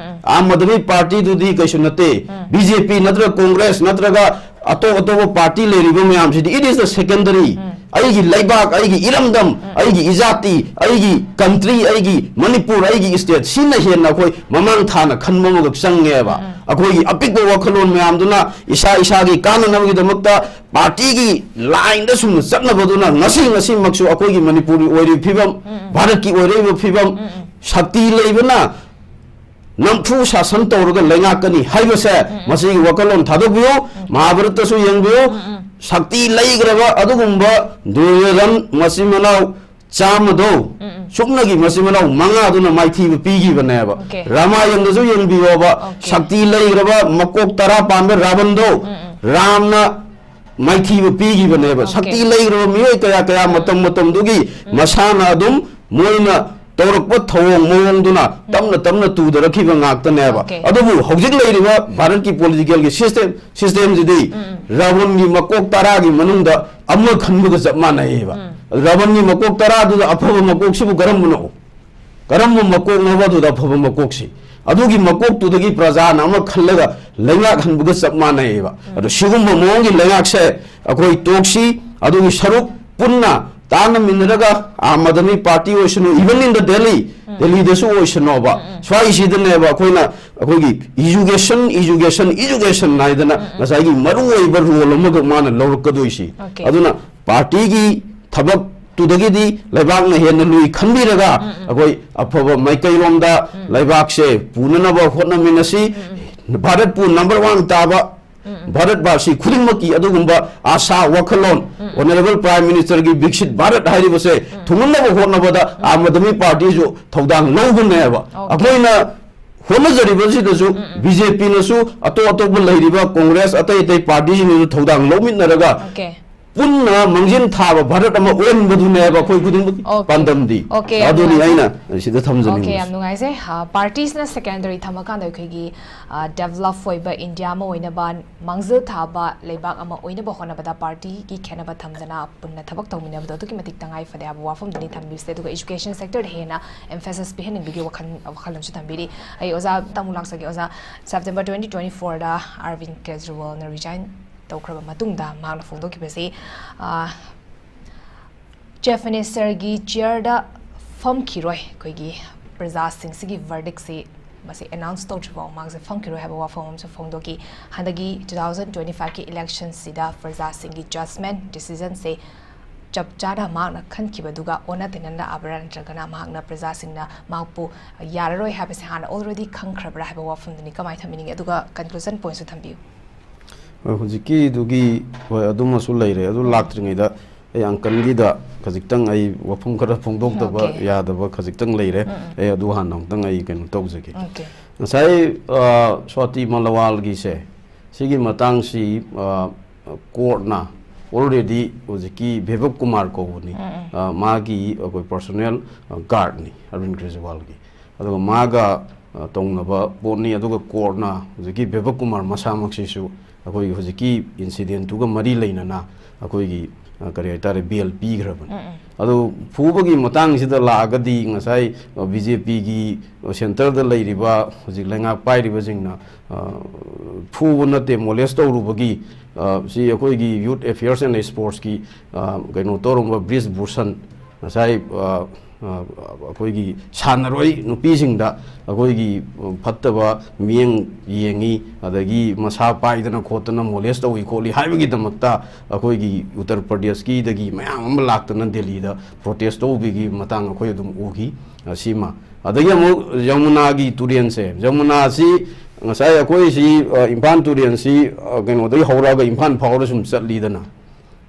Aam Aadmi ꯄꯥꯔꯇꯤꯗꯨꯗꯤ ꯀꯩꯁꯨ ꯅꯠꯇꯦ꯫ ꯕꯤ ꯖꯦ ꯄꯤ ꯅꯠꯇ꯭ꯔꯒ ꯀꯣꯡꯒ꯭ꯔꯦꯁ ꯅꯠꯇ꯭ꯔꯒ ꯑꯇꯣꯞ ꯑꯇꯣꯞꯄ ꯄꯥꯔꯇꯤ ꯂꯩꯔꯤꯕ ꯃꯌꯥꯝꯁꯤꯗꯤ, it is the secondary. ꯑꯩꯒꯤ ꯂꯩꯕꯥꯛ, ꯑꯩꯒꯤ ꯏꯔꯝꯗꯝ, ꯑꯩꯒꯤ ꯏꯖꯥꯇꯤ, ꯑꯩꯒꯤ ꯀꯟꯇ꯭ꯔꯤ, ꯑꯩꯒꯤ ꯃꯅꯤꯄꯨꯔ, ꯑꯩꯒꯤ ꯁ꯭ꯇꯦꯠ, ꯁꯤꯅ ꯍꯦꯟꯅ ꯑꯩꯈꯣꯏ ꯃꯃꯥꯡ ꯊꯥꯅ ꯈꯟꯕ ꯑꯃꯈꯛ ꯆꯪꯉꯦꯕ꯫ ꯑꯩꯈꯣꯏꯒꯤ ꯑꯄꯤꯛꯄ ꯋꯥꯈꯜꯂꯣꯟ ꯃꯌꯥꯝꯗꯨꯅ ꯏꯁꯥ ꯏꯁꯥꯒꯤ ꯀꯥꯟꯅꯅꯕꯒꯤꯗꯃꯛꯇ ꯄꯥꯔꯇꯤꯒꯤ ꯂꯥꯏꯟꯗ ꯁꯨꯝ ꯆꯠꯅꯕꯗꯨꯅ ꯉꯁꯤ ꯉꯁꯤꯃꯛꯁꯨ ꯑꯩꯈꯣꯏꯒꯤ ꯃꯅꯤꯄꯨꯔꯒꯤ ꯑꯣꯏꯔꯤꯕ ꯐꯤꯕꯝ, ꯚꯥꯔꯠꯀꯤ ꯑꯣꯏꯔꯛꯏꯕ ꯐꯤꯕꯝ, ꯁꯛꯇꯤ ꯂꯩꯕꯅ ꯅꯝꯐꯨ ꯁꯥꯁꯟ ꯇꯧꯔꯒ ꯂꯩꯉꯥꯛꯀꯅꯤ ꯍꯥꯏꯕꯁꯦ, ꯃꯁꯤꯒꯤ ꯋꯥꯈꯜꯂꯣꯟ ꯊꯥꯗꯣꯛꯄꯤꯌꯨ꯫ ꯃꯍꯥꯚꯥꯔꯠꯇꯁꯨ ꯌꯦꯡꯕꯤꯌꯨ꯫ ꯁꯛꯇꯤ ꯂꯩꯈ꯭ꯔꯕ ꯑꯗꯨꯒꯨꯝꯕ ꯗꯨꯔꯌꯣꯙꯟ ꯃꯆꯤꯟ ꯃꯅꯥꯎ ꯆꯥꯝꯃꯗꯣ, ꯁꯨꯞꯅꯒꯤ ꯃꯆꯤꯟ ꯃꯅꯥꯎ ꯃꯉꯥꯗꯨꯅ ꯃꯥꯏꯊꯤꯕ ꯄꯤꯈꯤꯕꯅꯦꯕ꯫ Okay. ꯔꯥꯃꯥꯌꯟꯗꯁꯨ ꯌꯦꯡꯕꯤꯌꯣꯕ, Okay. ꯁꯛꯇꯤ ꯂꯩꯈ꯭ꯔꯕ ꯃꯀꯣꯛ ꯇꯔꯥ ꯄꯥꯟꯕ ꯔꯥꯕꯟꯗꯣ, ꯔꯥꯝꯅ ꯃꯥꯏꯊꯤꯕ ꯄꯤꯈꯤꯕꯅꯦꯕ꯫ Okay. ꯁꯛꯇꯤ ꯂꯩꯈ꯭ꯔꯕ ꯃꯤꯑꯣꯏ ꯀꯌꯥ ꯀꯌꯥ ꯃꯇꯝ ꯃꯇꯝꯗꯨꯒꯤ ꯃꯁꯥꯅ ꯑꯗꯨꯝ ꯃꯣꯏꯅ ꯇꯧꯔꯛꯄ ꯊꯧꯑꯣꯡ ꯃꯑꯣꯡꯗꯨꯅ ꯇꯞꯅ ꯇꯞꯅ ꯇꯨꯊꯔꯛꯈꯤꯕ ꯉꯥꯛꯇꯅꯦꯕ꯫ Okay. ꯑꯗꯨꯕꯨ ꯍꯧꯖꯤꯛ ꯂꯩꯔꯤꯕ ꯚꯥꯔꯠꯀꯤ ꯄꯣꯂꯤꯇꯤꯀꯦꯜꯒꯤ ꯁꯤꯁꯇꯦꯝ, ꯁꯤꯁꯇꯦꯝꯁꯤꯗꯤ ꯔꯥꯕꯟꯒꯤ ꯃꯀꯣꯛ ꯇꯔꯥꯒꯤ ꯃꯅꯨꯡꯗ ꯑꯃ ꯈꯟꯕꯒ ꯆꯞ ꯃꯥꯟꯅꯩꯌꯦꯕ꯫ ꯔꯥꯕꯟꯒꯤ ꯃꯀꯣꯛ ꯇꯔꯥꯗꯨꯗ ꯑꯐꯕ ꯃꯀꯣꯛꯁꯤꯕꯨ ꯀꯔꯝꯕꯅꯣ? ꯀꯔꯝꯕ ꯃꯀꯣꯛꯅꯣꯕ ꯑꯗꯨꯗ ꯑꯐꯕ ꯃꯀꯣꯛꯁꯤ? ꯑꯗꯨꯒꯤ ꯃꯀꯣꯛꯇꯨꯗꯒꯤ ꯄ꯭ꯔꯖꯥꯅ ꯑꯃ ꯈꯜꯂꯒ ꯂꯩꯉꯥꯛ ꯍꯟꯕꯒ ꯆꯞ ꯃꯥꯟꯅꯩꯌꯦꯕ꯫ ꯑꯗꯣ ꯁꯤꯒꯨꯝꯕ ꯃꯑꯣꯡꯒꯤ ꯂꯩꯉꯥꯛꯁꯦ ꯑꯩꯈꯣꯏ ꯇꯣꯛꯁꯤ, ꯑꯗꯨꯒꯤ ꯁꯔꯨꯛ ꯄꯨꯟꯅ ꯇꯥꯟꯅꯃꯤꯟꯅꯔꯒ ꯑꯥꯝ ꯑꯥꯗꯃꯤ ꯄꯥꯔꯇꯤ ꯑꯣꯏꯁꯅꯨ, even in the Delhi, ꯗꯦꯜꯂꯤꯗꯁꯨ ꯑꯣꯏꯁꯅꯣꯕ, ꯁ꯭ꯋꯥꯏꯁꯤꯗꯅꯦꯕ ꯑꯩꯈꯣꯏꯅ ꯑꯩꯈꯣꯏꯒꯤ education, education, education ꯍꯥꯏꯗꯅ ꯉꯁꯥꯏꯒꯤ ꯃꯔꯨꯑꯣꯏꯕ ꯔꯣꯜ ꯑꯃꯈꯛ ꯃꯥꯅ ꯂꯧꯔꯛꯀꯗꯣꯏꯁꯤ꯫ Okay. ꯑꯗꯨꯅ ꯄꯥꯔꯇꯤꯒꯤ ꯊꯕꯛꯇꯨꯗꯒꯤꯗꯤ ꯂꯩꯕꯥꯛꯅ ꯍꯦꯟꯅ ꯂꯨꯏ ꯈꯟꯕꯤꯔꯒ ꯑꯩꯈꯣꯏ ꯑꯐꯕ ꯃꯥꯏꯀꯩꯔꯣꯝꯗ ꯂꯩꯕꯥꯛꯁꯦ ꯄꯨꯅꯅꯕ ꯍꯣꯠꯅꯃꯤꯟꯅꯁꯤ꯫ ꯚꯥꯔꯠꯄꯨ ꯅꯝꯕꯔ ꯋꯥꯟ ꯇꯥꯕ ꯚꯥꯔꯠ ꯚꯥꯁꯤ ꯈꯨꯗꯤꯡꯃꯛꯀꯤ ꯑꯗꯨꯒꯨꯝꯕ ꯑꯥꯁꯥ ꯋꯥꯈꯜꯂꯣꯟ, Honourable Prime Ministerꯒꯤ ꯕꯤꯛꯁꯤꯠ ꯚꯥꯔꯠ ꯍꯥꯏꯔꯤꯕꯁꯦ ꯊꯨꯡꯍꯟꯅꯕ ꯍꯣꯠꯅꯕꯗ ꯑꯥꯝ ꯑꯥꯗꯃꯤ ꯄꯥꯔꯇꯤꯁꯨ ꯊꯧꯗꯥꯡ ꯂꯧꯒꯅꯦꯕ꯫ Okay. ꯑꯩꯈꯣꯏꯅ ꯍꯣꯠꯅꯖꯔꯤꯕꯁꯤꯗꯁꯨ ꯕꯤ ꯖꯦ ꯄꯤꯅꯁꯨ ꯑꯇꯣꯞ ꯑꯇꯣꯞꯄ ꯂꯩꯔꯤꯕ ꯀꯣꯡꯒ꯭ꯔꯦꯁ ꯑꯇꯩ ꯑꯇꯩ ꯄꯥꯔꯇꯤꯁꯤꯡꯅꯁꯨ ꯊꯧꯗꯥꯡ ꯂꯧꯃꯤꯟꯅꯔꯒ Okay. ꯄꯨꯟꯅ ꯃꯥꯡꯖꯤꯜ ꯊꯥꯕ ꯚꯥꯔꯠ ꯑꯃ ꯑꯣꯟꯕꯗꯨꯅꯦꯕ ꯑꯩꯈꯣꯏ ꯈꯨꯗꯤꯡꯃꯛꯀꯤ Okay. ꯄꯥꯟꯗꯝꯗꯤ꯫ Okay, ꯑꯗꯨꯅꯤ ꯌꯥꯝ ꯑꯩꯅ ꯁꯤꯗ Okay, ꯌꯥꯝ ꯊꯝꯖꯅꯤꯡꯕꯁꯦ꯫ ꯅꯨꯡꯉꯥꯏꯖꯩ꯫ ꯄꯥꯔꯇꯤꯁꯅ ꯁꯦꯀꯦꯟꯗꯔꯤ ꯊꯝꯃꯀꯥꯟꯗ ꯑꯩꯈꯣꯏꯒꯤ ꯗꯦꯕꯂꯞ ꯑꯣꯏꯕ ꯏꯟꯗꯤꯌꯥ ꯑꯃ ꯑꯣꯏꯅꯕ, ꯃꯥꯡꯖꯤꯜ ꯊꯥꯕ ꯂꯩꯕꯥꯛ ꯑꯃ ꯑꯣꯏꯅꯕ ꯍꯣꯠꯅꯕꯗ ꯄꯥꯔꯇꯤꯒꯤ ꯈꯦꯠꯅꯕ ꯊꯝꯗꯅ ꯄꯨꯟꯅ ꯊꯕꯛ ꯇꯧꯃꯤꯟꯅꯕꯗꯣ ꯑꯗꯨꯛꯀꯤ ꯃꯇꯤꯛ ꯇꯉꯥꯏ ꯐꯗꯦ ꯍꯥꯏꯕ ꯋꯥꯐꯝꯗꯨꯅꯤ ꯊꯝꯕꯤꯕꯁꯦ꯫ ꯑꯗꯨꯒ ꯏꯖꯨꯀꯦꯁꯟ ꯁꯦꯛꯇꯔꯗ ꯍꯦꯟꯅ ꯑꯦꯝꯐꯦꯁꯤꯁ ꯄꯤꯍꯟꯅꯤꯡꯕꯒꯤ ꯋꯥꯈꯜ ꯋꯥꯈꯜꯂꯣꯟꯁꯨ ꯊꯝꯕꯤꯔꯤ꯫ ꯑꯩ ꯑꯣꯖꯥ ꯑꯃꯨꯛ ꯂꯥꯛꯆꯒꯦ꯫ ꯑꯣꯖꯥ, ꯁꯦꯞꯇꯦꯝꯕꯔ ꯇ꯭ꯋꯦꯟꯇꯤ ꯇ꯭ꯋꯦꯟꯇꯤ ꯐꯣꯔꯗ ꯑꯔꯕꯤꯟ ꯀꯦꯖ꯭ꯔꯤꯋꯥꯜꯅ ꯔꯤꯖꯥꯏꯟ ꯇꯧꯈ꯭ꯔꯕ ꯃꯇꯨꯡꯗ ꯃꯍꯥꯛꯅ ꯐꯣꯡꯗꯣꯛꯈꯤꯕꯁꯤ, ꯑ, ꯆꯤꯐ ꯃꯤꯅꯤꯁꯇꯔꯒꯤ ꯆꯤꯌꯔꯗ ꯐꯝꯈꯤꯔꯣꯏ, ꯑꯩꯈꯣꯏꯒꯤ ꯄ꯭ꯔꯖꯥꯁꯤꯡꯁꯤꯒꯤ ꯚꯔꯗꯤꯛꯁꯤ ꯃꯁꯤ ꯑꯦꯅꯥꯎꯟꯁ ꯇꯧꯗ꯭ꯔꯤꯐꯥꯎ ꯃꯍꯥꯛꯁꯦ ꯐꯝꯈꯤꯔꯣꯏ ꯍꯥꯏꯕ ꯋꯥꯐꯝ ꯑꯃꯁꯨ ꯐꯣꯡꯗꯣꯛꯈꯤ꯫ ꯍꯟꯗꯛꯀꯤ ꯇꯨ ꯊꯥꯎꯖꯟ ꯇ꯭ꯋꯦꯟꯇꯤ ꯐꯥꯏꯚꯀꯤ ꯏꯂꯦꯛꯁꯟꯁꯤꯗ ꯄ꯭ꯔꯖꯥꯁꯤꯡꯒꯤ ꯖꯖꯃꯦꯟ, ꯗꯤꯁꯤꯖꯟꯁꯦ ꯆꯞ ꯆꯥꯅ ꯃꯍꯥꯛꯅ ꯈꯟꯈꯤꯕꯗꯨꯒ ꯑꯣꯟꯅ ꯇꯩꯅꯅ ꯂꯥꯛꯑꯕ꯭ꯔꯥ, ꯅꯠꯇ꯭ꯔꯒꯅ ꯃꯍꯥꯛꯅ ꯄ꯭ꯔꯖꯥꯁꯤꯡꯅ ꯃꯍꯥꯛꯄꯨ ꯌꯥꯔꯔꯣꯏ ꯍꯥꯏꯕꯁꯦ ꯍꯥꯟꯅ already ꯈꯪꯈ꯭ꯔꯕ꯭ꯔꯥ ꯍꯥꯏꯕ ꯋꯥꯐꯝꯗꯨꯅꯤ ꯀꯃꯥꯏꯅ ꯊꯝꯕꯤꯅꯤꯡꯉꯤ? ꯑꯗꯨꯒ ꯀꯟꯀ꯭ꯂꯨꯖꯟ ꯄꯣꯏꯟꯠꯁꯨ ꯊꯝꯕꯤꯌꯨ꯫ ꯍꯣꯏ, ꯍꯧꯖꯤꯛꯀꯤꯗꯨꯒꯤ, ꯍꯣꯏ, ꯑꯗꯨꯃꯁꯨ ꯂꯩꯔꯦ꯫ ꯑꯗꯨ ꯂꯥꯛꯇ꯭ꯔꯤꯉꯩꯗ ꯑꯩ ꯑꯪꯀꯜꯒꯤꯗ ꯈꯖꯤꯛꯇꯪ ꯑꯩ ꯋꯥꯐꯝ ꯈꯔ ꯐꯣꯡꯗꯣꯛꯇꯕ Okay. ꯌꯥꯗꯕ ꯈꯖꯤꯛꯇꯪ ꯂꯩꯔꯦ꯫ ꯎꯝ, ꯎꯝ꯫ ꯑꯩ ꯑꯗꯨ ꯍꯥꯟꯅ ꯑꯃꯨꯛꯇꯪ ꯑꯩ ꯀꯩꯅꯣ ꯇꯧꯖꯒꯦ꯫ Okay. ꯉꯁꯥꯏ, ꯑ, ꯁ꯭ꯋꯥꯇꯤ ꯃꯂꯋꯥꯜꯒꯤꯁꯦ, ꯁꯤꯒꯤ ꯃꯇꯥꯡꯁꯤ, ꯑ, ꯀꯣꯔꯠꯅ already ꯍꯧꯖꯤꯛꯀꯤ ꯕꯤꯕꯛ ꯀꯨꯃꯥꯔ ꯀꯧꯕꯅꯤ꯫ ꯎꯝ, ꯎꯝ꯫ ꯑ, ꯃꯥꯒꯤ ꯑꯩꯈꯣꯏ ꯄꯔꯁꯣꯅꯦꯜ, ꯑ, ꯒꯥꯔꯗꯅꯤ ꯑꯔꯕꯤꯟ ꯀꯦꯖ꯭ꯔꯤꯋꯥꯜꯒꯤ꯫ ꯑꯗꯨꯒ ꯃꯥꯒ, ꯑ, ꯇꯧꯅꯕ ꯄꯣꯠꯅꯤ꯫ ꯑꯗꯨꯒ ꯀꯣꯔꯠꯅ ꯍꯧꯖꯤꯛꯀꯤ ꯕꯤꯕꯛ ꯀꯨꯃꯥꯔ ꯃꯁꯥꯃꯛꯁꯤꯁꯨ ꯑꯩꯈꯣꯏꯒꯤ ꯍꯧꯖꯤꯛꯀꯤ ꯏꯟꯁꯤꯗꯦꯟꯠꯇꯨꯒ ꯃꯔꯤ ꯂꯩꯅꯅ ꯑꯩꯈꯣꯏꯒꯤ, ꯑ, ꯀꯔꯤ ꯍꯥꯏꯇꯥꯔꯦ, ꯕꯦꯜ ꯄꯤꯈ꯭ꯔꯕꯅꯤ꯫ ꯎꯝ, ꯎꯝ꯫ ꯑꯗꯨ ꯐꯨꯕꯒꯤ ꯃꯇꯥꯡꯁꯤꯗ ꯂꯥꯛꯑꯒꯗꯤ ꯉꯁꯥꯏ, ꯑ, ꯕꯤ ꯖꯦ ꯄꯤꯒꯤ ꯁꯦꯟꯇꯔꯗ ꯂꯩꯔꯤꯕ ꯍꯧꯖꯤꯛ ꯂꯩꯉꯥꯛ ꯄꯥꯏꯔꯤꯕꯁꯤꯡꯅ, ꯑ, ꯐꯨꯕ ꯅꯠꯇꯦ, ꯃꯣꯂꯦꯁ ꯇꯧꯔꯨꯕꯒꯤ, ꯑ, ꯁꯤ ꯑꯩꯈꯣꯏꯒꯤ ꯌꯨꯠ ꯑꯦꯐꯤꯌꯔꯁ ꯑꯦꯟ ꯁ꯭ꯄꯣꯔꯠꯁꯀꯤ, ꯑ, ꯀꯩꯅꯣ ꯇꯧꯔꯝꯕ ꯕ꯭ꯔꯤꯖ ꯚꯨꯁꯟ ꯉꯁꯥꯏ, ꯑ, ꯑ, ꯑꯩꯈꯣꯏꯒꯤ ꯁꯥꯟꯅꯔꯣꯏ ꯅꯨꯄꯤꯁꯤꯡꯗ ꯑꯩꯈꯣꯏꯒꯤ ꯐꯠꯇꯕ ꯃꯤꯠꯌꯦꯡ ꯌꯦꯡꯉꯤ, ꯑꯗꯒꯤ ꯃꯁꯥ ꯄꯥꯏꯗꯅ ꯈꯣꯠꯇꯅ ꯃꯣꯂꯦꯁ ꯇꯧꯏ ꯈꯣꯠꯂꯤ ꯍꯥꯏꯕꯒꯤꯗꯃꯛꯇ ꯑꯩꯈꯣꯏꯒꯤ ꯎꯠꯇꯔ ꯄ꯭ꯔꯗꯦꯁꯀꯤꯗꯒꯤ ꯃꯌꯥꯝ ꯑꯃ ꯂꯥꯛꯇꯅ ꯗꯦꯜꯂꯤꯗ ꯄ꯭ꯔꯣꯇꯦꯁ ꯇꯧꯕꯒꯤ ꯃꯇꯥꯡ ꯑꯩꯈꯣꯏ ꯑꯗꯨꯝ ꯎꯈꯤ꯫ ꯑ, ꯁꯤꯃ꯫ ꯑꯗꯒꯤ ꯑꯃꯨꯛ ꯌꯃꯨꯅꯥꯒꯤ ꯇꯨꯔꯦꯜꯁꯦ, ꯌꯃꯨꯅꯥꯁꯤ ꯉꯁꯥꯏ ꯑꯩꯈꯣꯏꯁꯤ, ꯑ, ꯏꯝꯐꯥꯜ ꯇꯨꯔꯦꯜꯁꯤ, ꯑ, ꯀꯩꯅꯣꯗꯒꯤ ꯍꯧꯔꯛꯑꯒ ꯏꯝꯐꯥꯜ ꯐꯥꯎꯔ ꯁꯨꯝ ꯆꯠꯂꯤꯗꯅ꯫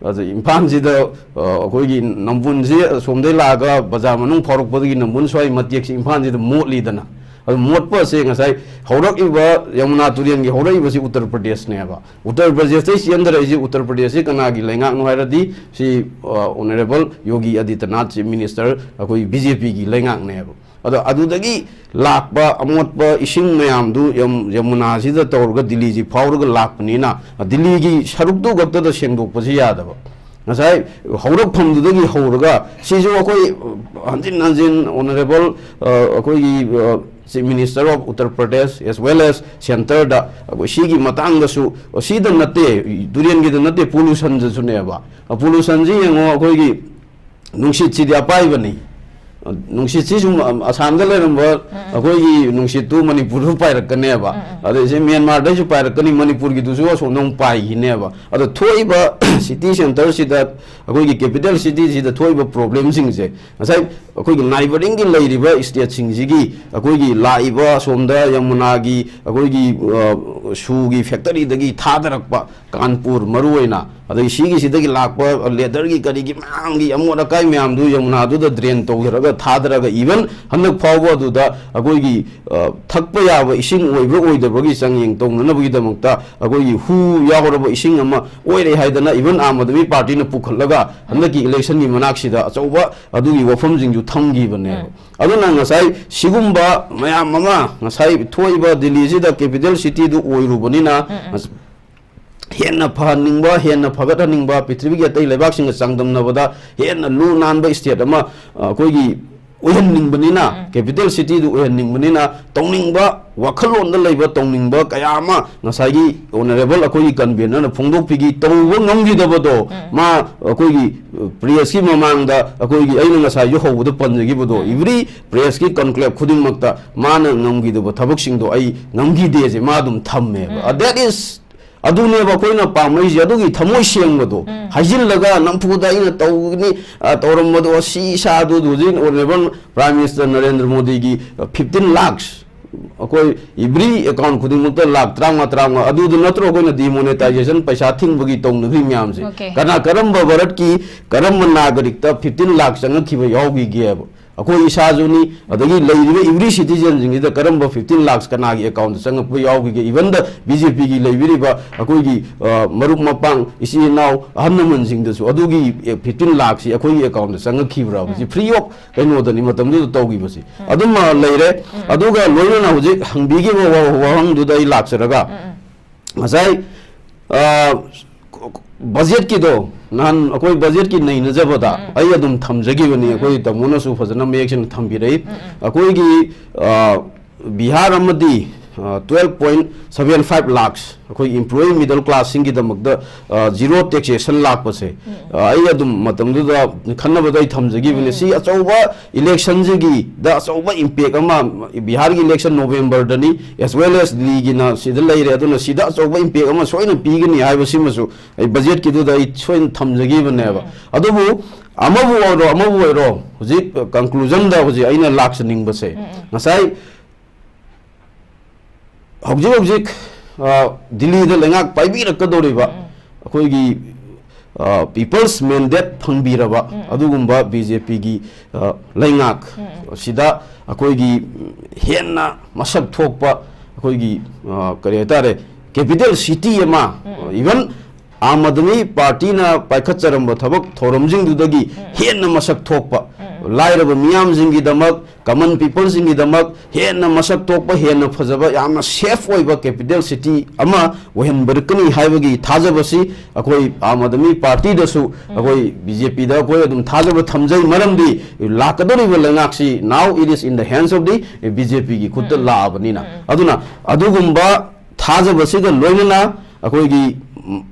ꯑꯗ ꯏꯝꯐꯥꯜꯁꯤꯗ, ꯑ, ꯑꯩꯈꯣꯏꯒꯤ ꯅꯝꯕꯨꯜꯁꯤ ꯑꯁꯣꯝꯗꯒꯤ ꯂꯥꯛꯑꯒ ꯕꯖꯥꯔ ꯃꯅꯨꯡ ꯐꯥꯎꯔꯛꯄꯗꯒꯤ ꯅꯝꯕꯨꯜ ꯁ꯭ꯋꯥꯏ ꯃꯇꯦꯛꯁꯤ ꯏꯝꯐꯥꯜꯁꯤꯗ ꯃꯣꯠꯂꯤꯗꯅ꯫ ꯑꯗꯨ ꯃꯣꯠꯄ ꯑꯁꯦ ꯉꯁꯥꯏ ꯍꯧꯔꯛꯏꯕ ꯌꯃꯨꯅꯥ ꯇꯨꯔꯦꯜꯒꯤ ꯍꯧꯔꯛꯏꯕꯁꯤ ꯎꯠꯇꯔ ꯄ꯭ꯔꯗꯦꯁꯅꯦꯕ꯫ ꯎꯠꯇꯔ ꯄ꯭ꯔꯗꯦꯁꯇꯩ ꯆꯦꯟꯊꯔꯛꯏꯁꯤ, ꯎꯠꯇꯔ ꯄ꯭ꯔꯗꯦꯁꯁꯤ ꯀꯅꯥꯒꯤ ꯂꯩꯉꯥꯛꯅꯣ ꯍꯥꯏꯔꯗꯤ ꯁꯤ, ꯑ, ꯑꯣꯅꯔꯦꯕꯜ ꯌꯣꯒꯤ ꯑꯗꯤꯇ꯭ꯌꯅꯥꯊ ꯆꯤꯐ ꯃꯤꯅꯤꯁꯇꯔ ꯑꯩꯈꯣꯏ ꯕꯤ ꯖꯦ ꯄꯤꯒꯤ ꯂꯩꯉꯥꯛꯅꯦꯕ꯫ ꯑꯗꯣ ꯑꯗꯨꯗꯒꯤ ꯂꯥꯛꯄ ꯑꯃꯣꯠꯄ ꯏꯁꯤꯡ ꯃꯌꯥꯝꯗꯨ ꯌꯝ-, ꯌꯃꯨꯅꯥꯁꯤꯗ ꯇꯧꯔꯒ ꯗꯤꯜꯂꯤꯁꯤ ꯐꯥꯎꯔꯒ ꯂꯥꯛꯄꯅꯤꯅ ꯗꯤꯜꯂꯤꯒꯤ ꯁꯔꯨꯛꯇꯨ ꯈꯛꯇꯗ ꯁꯦꯡꯗꯣꯛꯄꯁꯤ ꯌꯥꯗꯕ꯫ ꯉꯁꯥꯏ ꯍꯧꯔꯛꯐꯝꯗꯨꯗꯒꯤ ꯍꯧꯔꯒ ꯁꯤꯁꯨ ꯑꯩꯈꯣꯏ ꯍꯟꯖꯤꯟ ꯍꯟꯖꯤꯟ ꯑꯣꯅꯔꯦꯕꯜ, ꯑ, ꯑꯩꯈꯣꯏꯒꯤ, ꯑ, Chief Minister of Uttar Pradesh as well as centreꯗ ꯑꯩꯈꯣꯏ ꯁꯤꯒꯤ ꯃꯇꯥꯡꯗꯁꯨ, ꯁꯤꯗ ꯅꯠꯇꯦ, ꯇꯨꯔꯦꯟꯒꯤꯗ ꯅꯠꯇꯦ, ꯄꯣꯂꯨꯁꯟꯗꯁꯨꯅꯦꯕ꯫ ꯄꯣꯂꯨꯁꯟꯁꯤ ꯌꯦꯡꯉꯣ, ꯑꯩꯈꯣꯏꯒꯤ ꯅꯨꯡꯁꯤꯠꯁꯤꯗꯤ ꯑꯄꯥꯏꯕꯅꯤ꯫ ꯅꯨꯡꯁꯤꯠꯁꯤ ꯁꯨꯝ ꯑꯁꯥꯝꯗ ꯂꯩꯔꯝꯕ ꯑꯩꯈꯣꯏꯒꯤ ꯅꯨꯡꯁꯤꯠꯇꯨ ꯃꯅꯤꯄꯨꯔꯗꯁꯨ ꯄꯥꯏꯔꯛꯀꯅꯦꯕ꯫ ꯑꯗꯩ ꯁꯤ ꯃ꯭ꯌꯥꯟꯃꯥꯔꯗꯩꯁꯨ ꯄꯥꯏꯔꯛꯀꯅꯤ, ꯃꯅꯤꯄꯨꯔꯒꯤꯗꯨꯁꯨ ꯑꯁꯣꯝꯗ ꯑꯃꯨꯛ ꯄꯥꯏꯈꯤꯅꯦꯕ꯫ ꯑꯗꯣ ꯊꯣꯛꯏꯕ city centreꯁꯤꯗ, ꯑꯩꯈꯣꯏꯒꯤ capital cityꯁꯤꯗ ꯊꯣꯛꯏꯕ problemꯁꯤꯡꯁꯦ ꯉꯁꯥꯏ ꯑꯩꯈꯣꯏꯒꯤ neighbouringꯒꯤ ꯂꯩꯔꯤꯕ stateꯁꯤꯡꯁꯤꯒꯤ ꯑꯩꯈꯣꯏꯒꯤ ꯂꯥꯛꯏꯕ ꯑꯁꯣꯝꯗ ꯌꯃꯨꯅꯥꯒꯤ ꯑꯩꯈꯣꯏꯒꯤ, ꯑ, ꯁꯨꯒꯤ factoryꯗꯒꯤ ꯊꯥꯗꯔꯛꯄ ꯀꯥꯟꯄꯨꯔ ꯃꯔꯨ ꯑꯣꯏꯅ, ꯑꯗꯒꯤ ꯁꯤꯒꯤꯁꯤꯗꯒꯤ ꯂꯥꯛꯄ leatherꯒꯤ ꯀꯔꯤꯒꯤ ꯃꯌꯥꯝꯒꯤ ꯑꯃꯣꯠ ꯑꯀꯥꯏ ꯃꯌꯥꯝꯗꯨ ꯌꯃꯨꯅꯥꯗꯨꯗ drain ꯇꯧꯖꯔꯒ ꯊꯥꯗꯔꯒ even ꯍꯟꯗꯛ ꯐꯥꯎꯕ ꯑꯗꯨꯗ ꯑꯩꯈꯣꯏꯒꯤ, ꯑ, ꯊꯛꯄ ꯌꯥꯕ ꯏꯁꯤꯡ ꯑꯣꯏꯕ꯭ꯔꯥ ꯑꯣꯏꯗꯕ꯭ꯔꯥꯒꯤ ꯆꯥꯡꯌꯦꯡ ꯇꯧꯅꯅꯕꯒꯤꯗꯃꯛꯇ ꯑꯩꯈꯣꯏꯒꯤ ꯍꯨ ꯌꯥꯎꯔꯕ ꯏꯁꯤꯡ ꯑꯃ ꯑꯣꯏꯔꯦ ꯍꯥꯏꯗꯅ even ꯑꯥꯝ ꯑꯥꯗꯃꯤ ꯄꯥꯔꯇꯤꯅ ꯄꯨꯈꯠꯂꯒ ꯍꯟꯗꯛꯀꯤ electionꯒꯤ ꯃꯅꯥꯛꯁꯤꯗ ꯑꯆꯧꯕ ꯑꯗꯨꯒꯤ ꯋꯥꯐꯝꯁꯤꯡꯁꯨ ꯊꯝꯈꯤꯕꯅꯦꯕ꯫ ꯑꯗꯨꯅ ꯉꯁꯥꯏ ꯁꯤꯒꯨꯝꯕ ꯃꯌꯥꯝ ꯑꯃ ꯉꯁꯥꯏ ꯊꯣꯛꯏꯕ ꯗꯤꯜꯂꯤꯁꯤꯗ capital cityꯗꯨ ꯑꯣꯏꯔꯨꯕꯅꯤꯅ, ꯍꯦꯟꯅ ꯐꯍꯟꯅꯤꯡꯕ, ꯍꯦꯟꯅ ꯐꯒꯠꯍꯟꯅꯤꯡꯕ, ꯄ꯭ꯔꯤꯊꯤꯕꯤꯒꯤ ꯑꯇꯩ ꯂꯩꯕꯥꯛꯁꯤꯡꯒ ꯆꯥꯡꯗꯝꯅꯕꯗ ꯍꯦꯟꯅ ꯂꯨ ꯅꯥꯟꯕ state ꯑꯃ, ꯑ, ꯑꯩꯈꯣꯏꯒꯤ ꯑꯣꯏꯍꯟꯅꯤꯡꯕꯅꯤꯅ, capital cityꯗꯨ ꯑꯣꯏꯍꯟꯅꯤꯡꯕꯅꯤꯅ, ꯇꯧꯅꯤꯡꯕ, ꯋꯥꯈꯜꯂꯣꯟꯗ ꯂꯩꯕ ꯇꯧꯅꯤꯡꯕ ꯀꯌꯥ ꯑꯃ ꯉꯁꯥꯏꯒꯤ honourable ꯑꯩꯈꯣꯏꯒꯤ convenerꯅ ꯐꯣꯡꯗꯣꯛꯄꯤꯈꯤ, ꯇꯧꯕ ꯉꯝꯈꯤꯗꯕꯗꯣ, ꯃꯥ ꯑꯩꯈꯣꯏꯒꯤ, ꯑ, pressꯀꯤ ꯃꯃꯥꯡꯗ ꯑꯩꯈꯣꯏꯒꯤ ꯑꯩꯅ ꯉꯁꯥꯏꯁꯨ ꯍꯧꯕꯗ ꯄꯟꯖꯈꯤꯕꯗꯣ, every pressꯀꯤ conclave ꯈꯨꯗꯤꯡꯃꯛꯇ ꯃꯥꯅ ꯉꯝꯈꯤꯗꯕ ꯊꯕꯛꯁꯤꯡꯗꯣ ꯑꯩ ꯉꯝꯈꯤꯗꯦꯁꯦ ꯃꯥ ꯑꯗꯨꯝ ꯊꯝꯃꯦꯕ꯫ ꯑ, that is ꯑꯗꯨꯅꯦꯕ ꯑꯩꯈꯣꯏꯅ ꯄꯥꯝꯃꯛꯏꯁꯦ, ꯑꯗꯨꯒꯤ ꯊꯃꯣꯏ ꯁꯦꯡꯕꯗꯣ꯫ ꯍꯥꯏꯖꯤꯜꯂꯒ ꯅꯝꯐꯨꯗ ꯑꯩꯅ ꯇꯧꯒꯅꯤ, ꯑ, ꯇꯧꯔꯝꯕꯗꯣ, ꯁꯤ ꯏꯁꯥꯗꯨ ꯍꯧꯖꯤꯛ honourable Prime Minister ꯅꯔꯦꯟꯗ꯭ꯔ ꯃꯣꯗꯤꯒꯤ, ꯑ, fifteen lakhs, ꯑꯩꯈꯣꯏ every account ꯈꯨꯗꯤꯡꯃꯛꯇ ꯂꯥꯈ ꯇꯔꯥꯃꯉꯥ, ꯇꯔꯥꯃꯉꯥ, ꯑꯗꯨꯗꯨ ꯅꯠꯇ꯭ꯔꯣ ꯑꯩꯈꯣꯏꯅ demonetization ꯄꯩꯁꯥ ꯊꯤꯡꯕꯒꯤ ꯇꯧꯅꯈ꯭ꯔꯤ ꯃꯌꯥꯝꯁꯦ? Okay. ꯀꯅꯥ, ꯀꯔꯝꯕ ꯚꯥꯔꯠꯀꯤ ꯀꯔꯝꯕ ꯅꯥꯒꯔꯤꯛꯇ fifteen ꯂꯥꯈ ꯆꯪꯉꯛꯈꯤꯕ ꯌꯥꯎꯈꯤꯒꯦꯕ? ꯑꯩꯈꯣꯏ ꯏꯁꯥꯁꯨꯅꯤ, ꯑꯗꯒꯤ ꯂꯩꯔꯤꯕ every citizenꯁꯤꯡꯁꯤꯗ ꯀꯔꯝꯕ fifteen lakhs ꯀꯅꯥꯒꯤ accountꯇ ꯆꯪꯉꯛꯄ ꯌꯥꯎꯈꯤꯒꯦ, even the BJPꯒꯤ ꯂꯩꯕꯤꯔꯤꯕ ꯑꯩꯈꯣꯏꯒꯤ, ꯑ, ꯃꯔꯨꯞ ꯃꯄꯥꯡ, ꯏꯆꯤꯟ ꯏꯅꯥꯎ, ꯑꯍꯜ ꯂꯃꯟꯁꯤꯡꯗꯁꯨ ꯑꯗꯨꯒꯤ fifteen lakhꯁꯤ ꯑꯩꯈꯣꯏꯒꯤ accountꯇ ꯆꯪꯉꯛꯈꯤꯕ꯭ꯔꯥ? ꯎꯝ꯫ ꯍꯧꯖꯤꯛ free of ꯀꯩꯅꯣꯗꯅꯤ, ꯃꯇꯝꯗꯨꯗ ꯇꯧꯈꯤꯕꯁꯤ꯫ ꯎꯝ꯫ ꯑꯗꯨꯃ ꯂꯩꯔꯦ꯫ ꯎꯝ꯫ ꯑꯗꯨꯒ ꯂꯣꯏꯅꯅ ꯍꯧꯖꯤꯛ ꯍꯪꯕꯤꯈꯤꯕ ꯋꯥ-, ꯋꯥꯍꯪꯗꯨꯗ ꯑꯩ ꯂꯥꯛꯆꯔꯒ, ꯎꯝ, ꯎꯝ꯫ ꯉꯁꯥꯏ, ꯑ, budgetꯀꯤꯗꯣ, ꯅꯍꯥꯟ ꯑꯩꯈꯣꯏ budgetꯀꯤ ꯅꯩꯅꯖꯕꯗ ꯎꯝ꯫ ꯑꯩ ꯑꯗꯨꯝ ꯊꯝꯖꯈꯤꯕꯅꯤ, ꯎꯝ꯫ ꯑꯩꯈꯣꯏ ꯇꯥꯃꯣꯅꯁꯨ ꯐꯖꯅ ꯃꯌꯦꯛ ꯁꯦꯡꯅ ꯊꯝꯕꯤꯔꯛꯏ꯫ ꯎꯝ, ꯎꯝ꯫ ꯑꯩꯈꯣꯏꯒꯤ, ꯑ, ꯕꯤꯍꯥꯔ ꯑꯃꯗꯤ, ꯑ, twelve point seven five lakhs ꯑꯩꯈꯣꯏ employee middle classꯁꯤꯡꯒꯤꯗꯃꯛꯇ, ꯑ, zero taxation ꯂꯥꯛꯄꯁꯦ, ꯎꯝ, ꯎꯝ꯫ ꯑ, ꯑꯩ ꯑꯗꯨꯝ ꯃꯇꯝꯗꯨꯗ ꯈꯟꯅꯕꯗ ꯑꯩ ꯊꯝꯖꯈꯤꯕꯅꯤ꯫ ꯎꯝ꯫ ꯁꯤ ꯑꯆꯧꯕ electionꯁꯤꯒꯤꯗ ꯑꯆꯧꯕ impact ꯑꯃ, ꯕꯤꯍꯥꯔꯒꯤ election Novemberꯗꯅꯤ, as well as ꯗꯤꯜꯂꯤꯒꯤꯅ ꯁꯤꯗ ꯂꯩꯔꯦ, ꯑꯗꯨꯅ ꯁꯤꯗ ꯑꯆꯧꯕ impact ꯑꯃ ꯁꯣꯏꯅ ꯄꯤꯒꯅꯤ ꯍꯥꯏꯕꯁꯤꯃꯁꯨ ꯑꯩ budgetꯀꯤꯗꯨꯗ ꯑꯩ ꯁꯣꯏꯅ ꯊꯝꯖꯈꯤꯕꯅꯦꯕ꯫ ꯎꯝ꯫ ꯑꯗꯨꯕꯨ ꯑꯃꯕꯨ ꯑꯣꯏꯔꯣ, ꯑꯃꯕꯨ ꯑꯣꯏꯔꯣ, ꯍꯧꯖꯤꯛ conclusionꯗ ꯍꯧꯖꯤꯛ ꯑꯩꯅ ꯂꯥꯛꯆꯅꯤꯡꯕꯁꯦ, ꯎꯝ, ꯎꯝ꯫ ꯉꯁꯥꯏ ꯍꯧꯖꯤꯛ ꯍꯧꯖꯤꯛ, ꯑ, ꯗꯤꯜꯂꯤꯗ ꯂꯩꯉꯥꯛ ꯄꯥꯏꯕꯤꯔꯛꯀꯗꯧꯔꯤꯕ ꯎꯝ, ꯎꯝ꯫ ꯑꯩꯈꯣꯏꯒꯤ, ꯑ, people's mandate ꯐꯪꯕꯤꯔꯕ ꯎꯝ, ꯎꯝ꯫ ꯑꯗꯨꯒꯨꯝꯕ BJPꯒꯤ, ꯑ, ꯂꯩꯉꯥꯛ ꯎꯝ, ꯎꯝ꯫ ꯁꯤꯗ ꯑꯩꯈꯣꯏꯒꯤ ꯍꯦꯟꯅ ꯃꯁꯛ ꯊꯣꯛꯄ ꯑꯩꯈꯣꯏꯒꯤ, ꯑ, ꯀꯔꯤ ꯍꯥꯏꯇꯥꯔꯦ, capital city ꯑꯃ, ꯎꯝ, ꯎꯝ꯫ Even ꯑꯥꯝ ꯑꯥꯗꯃꯤ ꯄꯥꯔꯇꯤꯅ ꯄꯥꯏꯈꯠꯆꯔꯝꯕ ꯊꯕꯛ ꯊꯧꯔꯝꯁꯤꯡꯗꯨꯗꯒꯤ ꯎꯝ, ꯎꯝ꯫ ꯍꯦꯟꯅ ꯃꯁꯛ ꯊꯣꯛꯄ, ꯎꯝ, ꯎꯝ꯫ ꯂꯥꯏꯔꯕ ꯃꯤꯌꯥꯝꯁꯤꯡꯒꯤꯗꯃꯛ, common peopleꯁꯤꯡꯒꯤꯗꯃꯛ ꯍꯦꯟꯅ ꯃꯁꯛ ꯊꯣꯛꯄ, ꯍꯦꯟꯅ ꯐꯖꯕ, ꯌꯥꯝꯅ safe ꯑꯣꯏꯕ capital city ꯑꯃ ꯑꯣꯏꯍꯟꯕꯤꯔꯛꯀꯅꯤ ꯍꯥꯏꯕꯒꯤ ꯊꯥꯖꯕꯁꯤ ꯑꯩꯈꯣꯏ ꯑꯥꯝ ꯑꯥꯗꯃꯤ ꯄꯥꯔꯇꯤꯗꯁꯨ, ꯎꯝ꯫ ꯑꯩꯈꯣꯏ BJPꯗ ꯑꯩꯈꯣꯏ ꯑꯗꯨꯝ ꯊꯥꯖꯕ ꯊꯝꯖꯩ꯫ ꯃꯔꯝꯗꯤ ꯂꯥꯛꯀꯗꯧꯔꯤꯕ ꯂꯩꯉꯥꯛꯁꯤ now it is in the hands of the BJPꯒꯤ ꯈꯨꯠꯇ ꯎꯝ, ꯎꯝ꯫ ꯂꯥꯛꯑꯕꯅꯤꯅ꯫ ꯎꯝ, ꯎꯝ꯫ ꯑꯗꯨꯅ ꯑꯗꯨꯒꯨꯝꯕ ꯊꯥꯖꯕꯁꯤꯒ ꯂꯣꯏꯅꯅ ꯑꯩꯈꯣꯏꯒꯤ, ꯎꯝ,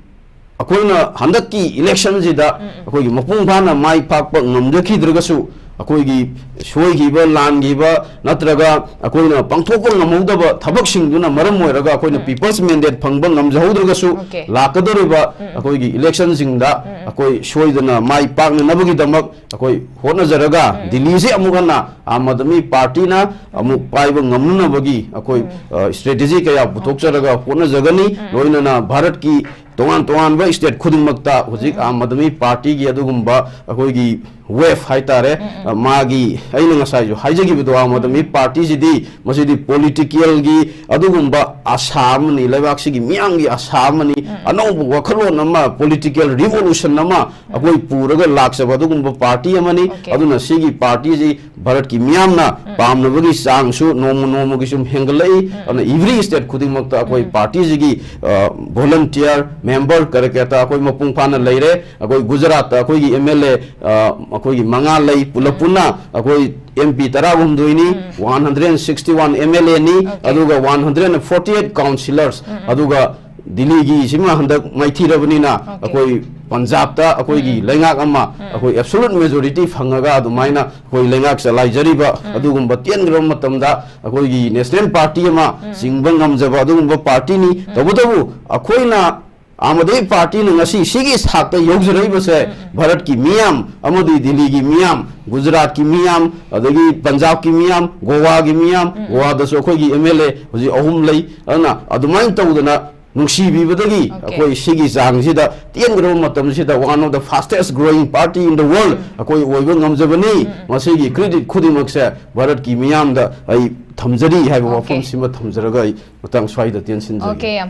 ꯑꯩꯈꯣꯏꯅ ꯍꯟꯗꯛꯀꯤ electionꯁꯤꯗ ꯎꯝ, ꯎꯝ꯫ ꯑꯩꯈꯣꯏꯒꯤ ꯃꯄꯨꯡ ꯐꯥꯅ ꯃꯥꯏ ꯄꯥꯛꯄ ꯉꯝꯖꯈꯤꯗ꯭ꯔꯒꯁꯨ, ꯑꯩꯈꯣꯏꯒꯤ ꯁꯣꯏꯈꯤꯕ, ꯂꯥꯟꯈꯤꯕ ꯅꯠꯇ꯭ꯔꯒ ꯑꯩꯈꯣꯏꯅ ꯄꯥꯡꯊꯣꯛꯄ ꯉꯝꯍꯧꯗꯕ ꯊꯕꯛꯁꯤꯡꯗꯨꯅ ꯃꯔꯝ ꯑꯣꯏꯔꯒ ꯑꯩꯈꯣꯏꯅ ꯎꯝ꯫ People's mandate ꯐꯪꯕ ꯉꯝꯖꯍꯧꯗ꯭ꯔꯒꯁꯨ, Okay. ꯂꯥꯛꯀꯗꯧꯔꯤꯕ ꯎꯝ, ꯎꯝ꯫ ꯑꯩꯈꯣꯏꯒꯤ electionꯁꯤꯡꯗ ꯎꯝ, ꯎꯝ꯫ ꯑꯩꯈꯣꯏ ꯁꯣꯏꯗꯅ ꯃꯥꯏ ꯄꯥꯛꯅꯅꯕꯒꯤꯗꯃꯛ ꯑꯩꯈꯣꯏ ꯍꯣꯠꯅꯖꯔꯒ, ꯎꯝ꯫ ꯗꯤꯜꯂꯤꯁꯤ ꯑꯃꯨꯛ ꯍꯟꯅ ꯑꯥꯝ ꯑꯥꯗꯃꯤ ꯄꯥꯔꯇꯤꯅ ꯑꯃꯨꯛ ꯄꯥꯏꯕ ꯉꯝꯅꯅꯕꯒꯤ ꯑꯩꯈꯣꯏ, ꯎꯝ꯫ ꯑ, strategy ꯀꯌꯥ ꯄꯨꯊꯣꯛꯆꯔꯒ ꯍꯣꯠꯅꯖꯒꯅꯤ꯫ ꯎꯝ꯫ ꯂꯣꯏꯅꯅ ꯚꯥꯔꯠꯀꯤ ꯇꯣꯉꯥꯟ ꯇꯣꯉꯥꯟꯕ state ꯈꯨꯗꯤꯡꯃꯛꯇ ꯍꯧꯖꯤꯛ ꯎꯝ꯫ ꯑꯥꯝ ꯑꯥꯗꯃꯤ ꯄꯥꯔꯇꯤꯒꯤ ꯑꯗꯨꯒꯨꯝꯕ ꯑꯩꯈꯣꯏꯒꯤ ꯋꯦꯐ ꯍꯥꯏꯇꯥꯔꯦ꯫ ꯑ, ꯃꯥꯒꯤ, ꯑꯩꯅ ꯉꯁꯥꯏꯁꯨ ꯍꯥꯏꯖꯈꯤꯕꯗꯣ, ꯑꯥꯝ ꯑꯥꯗꯃꯤ ꯄꯥꯔꯇꯤꯁꯤꯗꯤ, ꯃꯁꯤꯗꯤ ꯄꯣꯂꯤꯇꯤꯀꯦꯜꯒꯤ ꯑꯗꯨꯒꯨꯝꯕ ꯑꯁꯥ ꯑꯃꯅꯤ, ꯂꯩꯕꯥꯛꯁꯤꯒꯤ ꯃꯤꯌꯥꯝꯒꯤ ꯑꯁꯥ ꯑꯃꯅꯤ꯫ ꯑꯅꯧꯕ ꯋꯥꯈꯜꯂꯣꯟ ꯑꯃ, ꯄꯣꯂꯤꯇꯤꯀꯦꯜ ꯔꯤꯚꯣꯂꯨꯁꯟ ꯑꯃ ꯑꯩꯈꯣꯏ ꯄꯨꯔꯒ ꯂꯥꯛꯆꯕ ꯑꯗꯨꯒꯨꯝꯕ ꯄꯥꯔꯇꯤ ꯑꯃꯅꯤ꯫ ꯑꯣꯀꯦ꯫ ꯑꯗꯨꯅ ꯁꯤꯒꯤ ꯄꯥꯔꯇꯤꯁꯤ ꯚꯥꯔꯠꯀꯤ ꯃꯤꯌꯥꯝꯅ ꯄꯥꯝꯅꯕꯒꯤ ꯆꯥꯡꯁꯨ ꯅꯣꯡꯃ ꯅꯣꯡꯃꯒꯤ ꯁꯨꯝ ꯍꯦꯟꯒꯠꯂꯛꯏ꯫ ꯑꯗꯨꯅ ꯏꯚ꯭ꯔꯤ ꯁ꯭ꯇꯦꯠ ꯈꯨꯗꯤꯡꯃꯛꯇ ꯑꯩꯈꯣꯏ ꯄꯥꯔꯇꯤꯁꯤꯒꯤ, ꯑ, ꯚꯣꯂꯟꯇꯤꯌꯔ, ꯃꯦꯝꯕꯔ, ꯀꯔꯦꯀꯦꯇꯥ ꯑꯩꯈꯣꯏ ꯃꯄꯨꯡ ꯐꯥꯅ ꯂꯩꯔꯦ꯫ ꯑꯩꯈꯣꯏ ꯒꯨꯖꯔꯥꯠꯇ ꯑꯩꯈꯣꯏꯒꯤ ꯑꯦꯝ ꯑꯦꯜ ꯑꯦ, ꯑ, ꯑꯩꯈꯣꯏꯒꯤ ꯃꯉꯥ ꯂꯩ꯫ ꯄꯨꯂꯞ ꯄꯨꯟꯅ ꯑꯩꯈꯣꯏ ꯑꯦꯝ ꯄꯤ ꯇꯔꯥꯍꯨꯝꯗꯣꯏꯅꯤ, one hundred sixty one M L ꯑꯦꯅꯤ, ꯑꯣꯀꯦ꯫ ꯑꯗꯨꯒ ꯋꯥꯟ ꯍꯟꯗ꯭ꯔꯦꯠ ꯐꯣꯔꯇꯤ ꯑꯩꯠ ꯀꯥꯎꯟꯁꯤꯂꯔꯁ, ꯑꯗꯨꯒ ꯗꯤꯜꯂꯤꯒꯤꯁꯤꯃ ꯍꯟꯗꯛ ꯃꯥꯏꯊꯤꯔꯕꯅꯤꯅ, ꯑꯣꯀꯦ꯫ ꯑꯩꯈꯣꯏ ꯄꯟꯖꯥꯕꯇ ꯑꯩꯈꯣꯏꯒꯤ ꯂꯩꯉꯥꯛ ꯑꯃ, ꯑꯩꯈꯣꯏ ꯑꯦꯕꯁꯣꯂꯨꯠ ꯃꯦꯖꯣꯔꯤꯇꯤ ꯐꯪꯉꯒ ꯑꯗꯨꯃꯥꯏꯅ ꯑꯩꯈꯣꯏ ꯂꯩꯉꯥꯛ ꯆꯂꯥꯏꯖꯔꯤꯕ ꯑꯗꯨꯒꯨꯝꯕ ꯇꯦꯟꯈ꯭ꯔꯕ ꯃꯇꯝꯗ, ꯑꯩꯈꯣꯏꯒꯤ ꯅꯦꯁꯅꯦꯜ ꯄꯥꯔꯇꯤ ꯑꯃ ꯆꯤꯡꯕ ꯉꯝꯖꯕ ꯑꯗꯨꯒꯨꯝꯕ ꯄꯥꯔꯇꯤꯅꯤ꯫ ꯇꯧꯕꯇꯕꯨ ꯑꯩꯈꯣꯏꯅ ꯑꯥꯝ ꯑꯥꯗꯃꯤ ꯄꯥꯔꯇꯤꯅ ꯉꯁꯤ ꯁꯤꯒꯤ ꯊꯥꯛꯇ ꯌꯧꯖꯔꯛꯏꯕꯁꯦ ꯚꯥꯔꯠꯀꯤ ꯃꯤꯌꯥꯝ ꯑꯃꯗꯤ ꯗꯤꯜꯂꯤꯒꯤ ꯃꯤꯌꯥꯝ, ꯒꯨꯖꯔꯥꯠꯀꯤ ꯃꯤꯌꯥꯝ, ꯑꯗꯒꯤ ꯄꯟꯖꯥꯕꯀꯤ ꯃꯤꯌꯥꯝ, ꯒꯣꯋꯥꯒꯤ ꯃꯤꯌꯥꯝ, ꯒꯣꯋꯥꯗꯁꯨ ꯑꯩꯈꯣꯏꯒꯤ ꯑꯦꯝ ꯑꯦꯜ ꯑꯦ ꯍꯧꯖꯤꯛ ꯑꯍꯨꯝ ꯂꯩ꯫ ꯑꯗꯨꯅ ꯑꯗꯨꯃꯥꯏꯅ ꯇꯧꯗꯅ ꯅꯨꯡꯁꯤꯕꯤꯕꯗꯒꯤ ꯑꯣꯀꯦ꯫ ꯑꯩꯈꯣꯏ ꯁꯤꯒꯤ ꯆꯥꯡꯁꯤꯗ ꯇꯦꯟꯈ꯭ꯔꯕ ꯃꯇꯝꯁꯤꯗ one of the fastest growing party in the world ꯑꯩꯈꯣꯏ ꯑꯣꯏꯕ ꯉꯝꯖꯕꯅꯤ꯫ ꯃꯁꯤꯒꯤ ꯀ꯭ꯔꯦꯗꯤꯠ ꯈꯨꯗꯤꯡꯃꯛꯁꯦ ꯚꯥꯔꯠꯀꯤ ꯃꯤꯌꯥꯝꯗ ꯑꯩ ꯊꯝꯖꯔꯤ ꯍꯥꯏꯕ ꯑꯣꯀꯦ꯫ ꯋꯥꯐꯝꯁꯤꯃ ꯊꯝꯖꯔꯒ ꯑꯩ ꯃꯇꯥꯡ ꯁ꯭ꯋꯥꯏꯗ ꯇꯦꯟꯁꯤꯟꯖꯒꯦ꯫ ꯑꯣꯀꯦ, ꯌꯥꯝ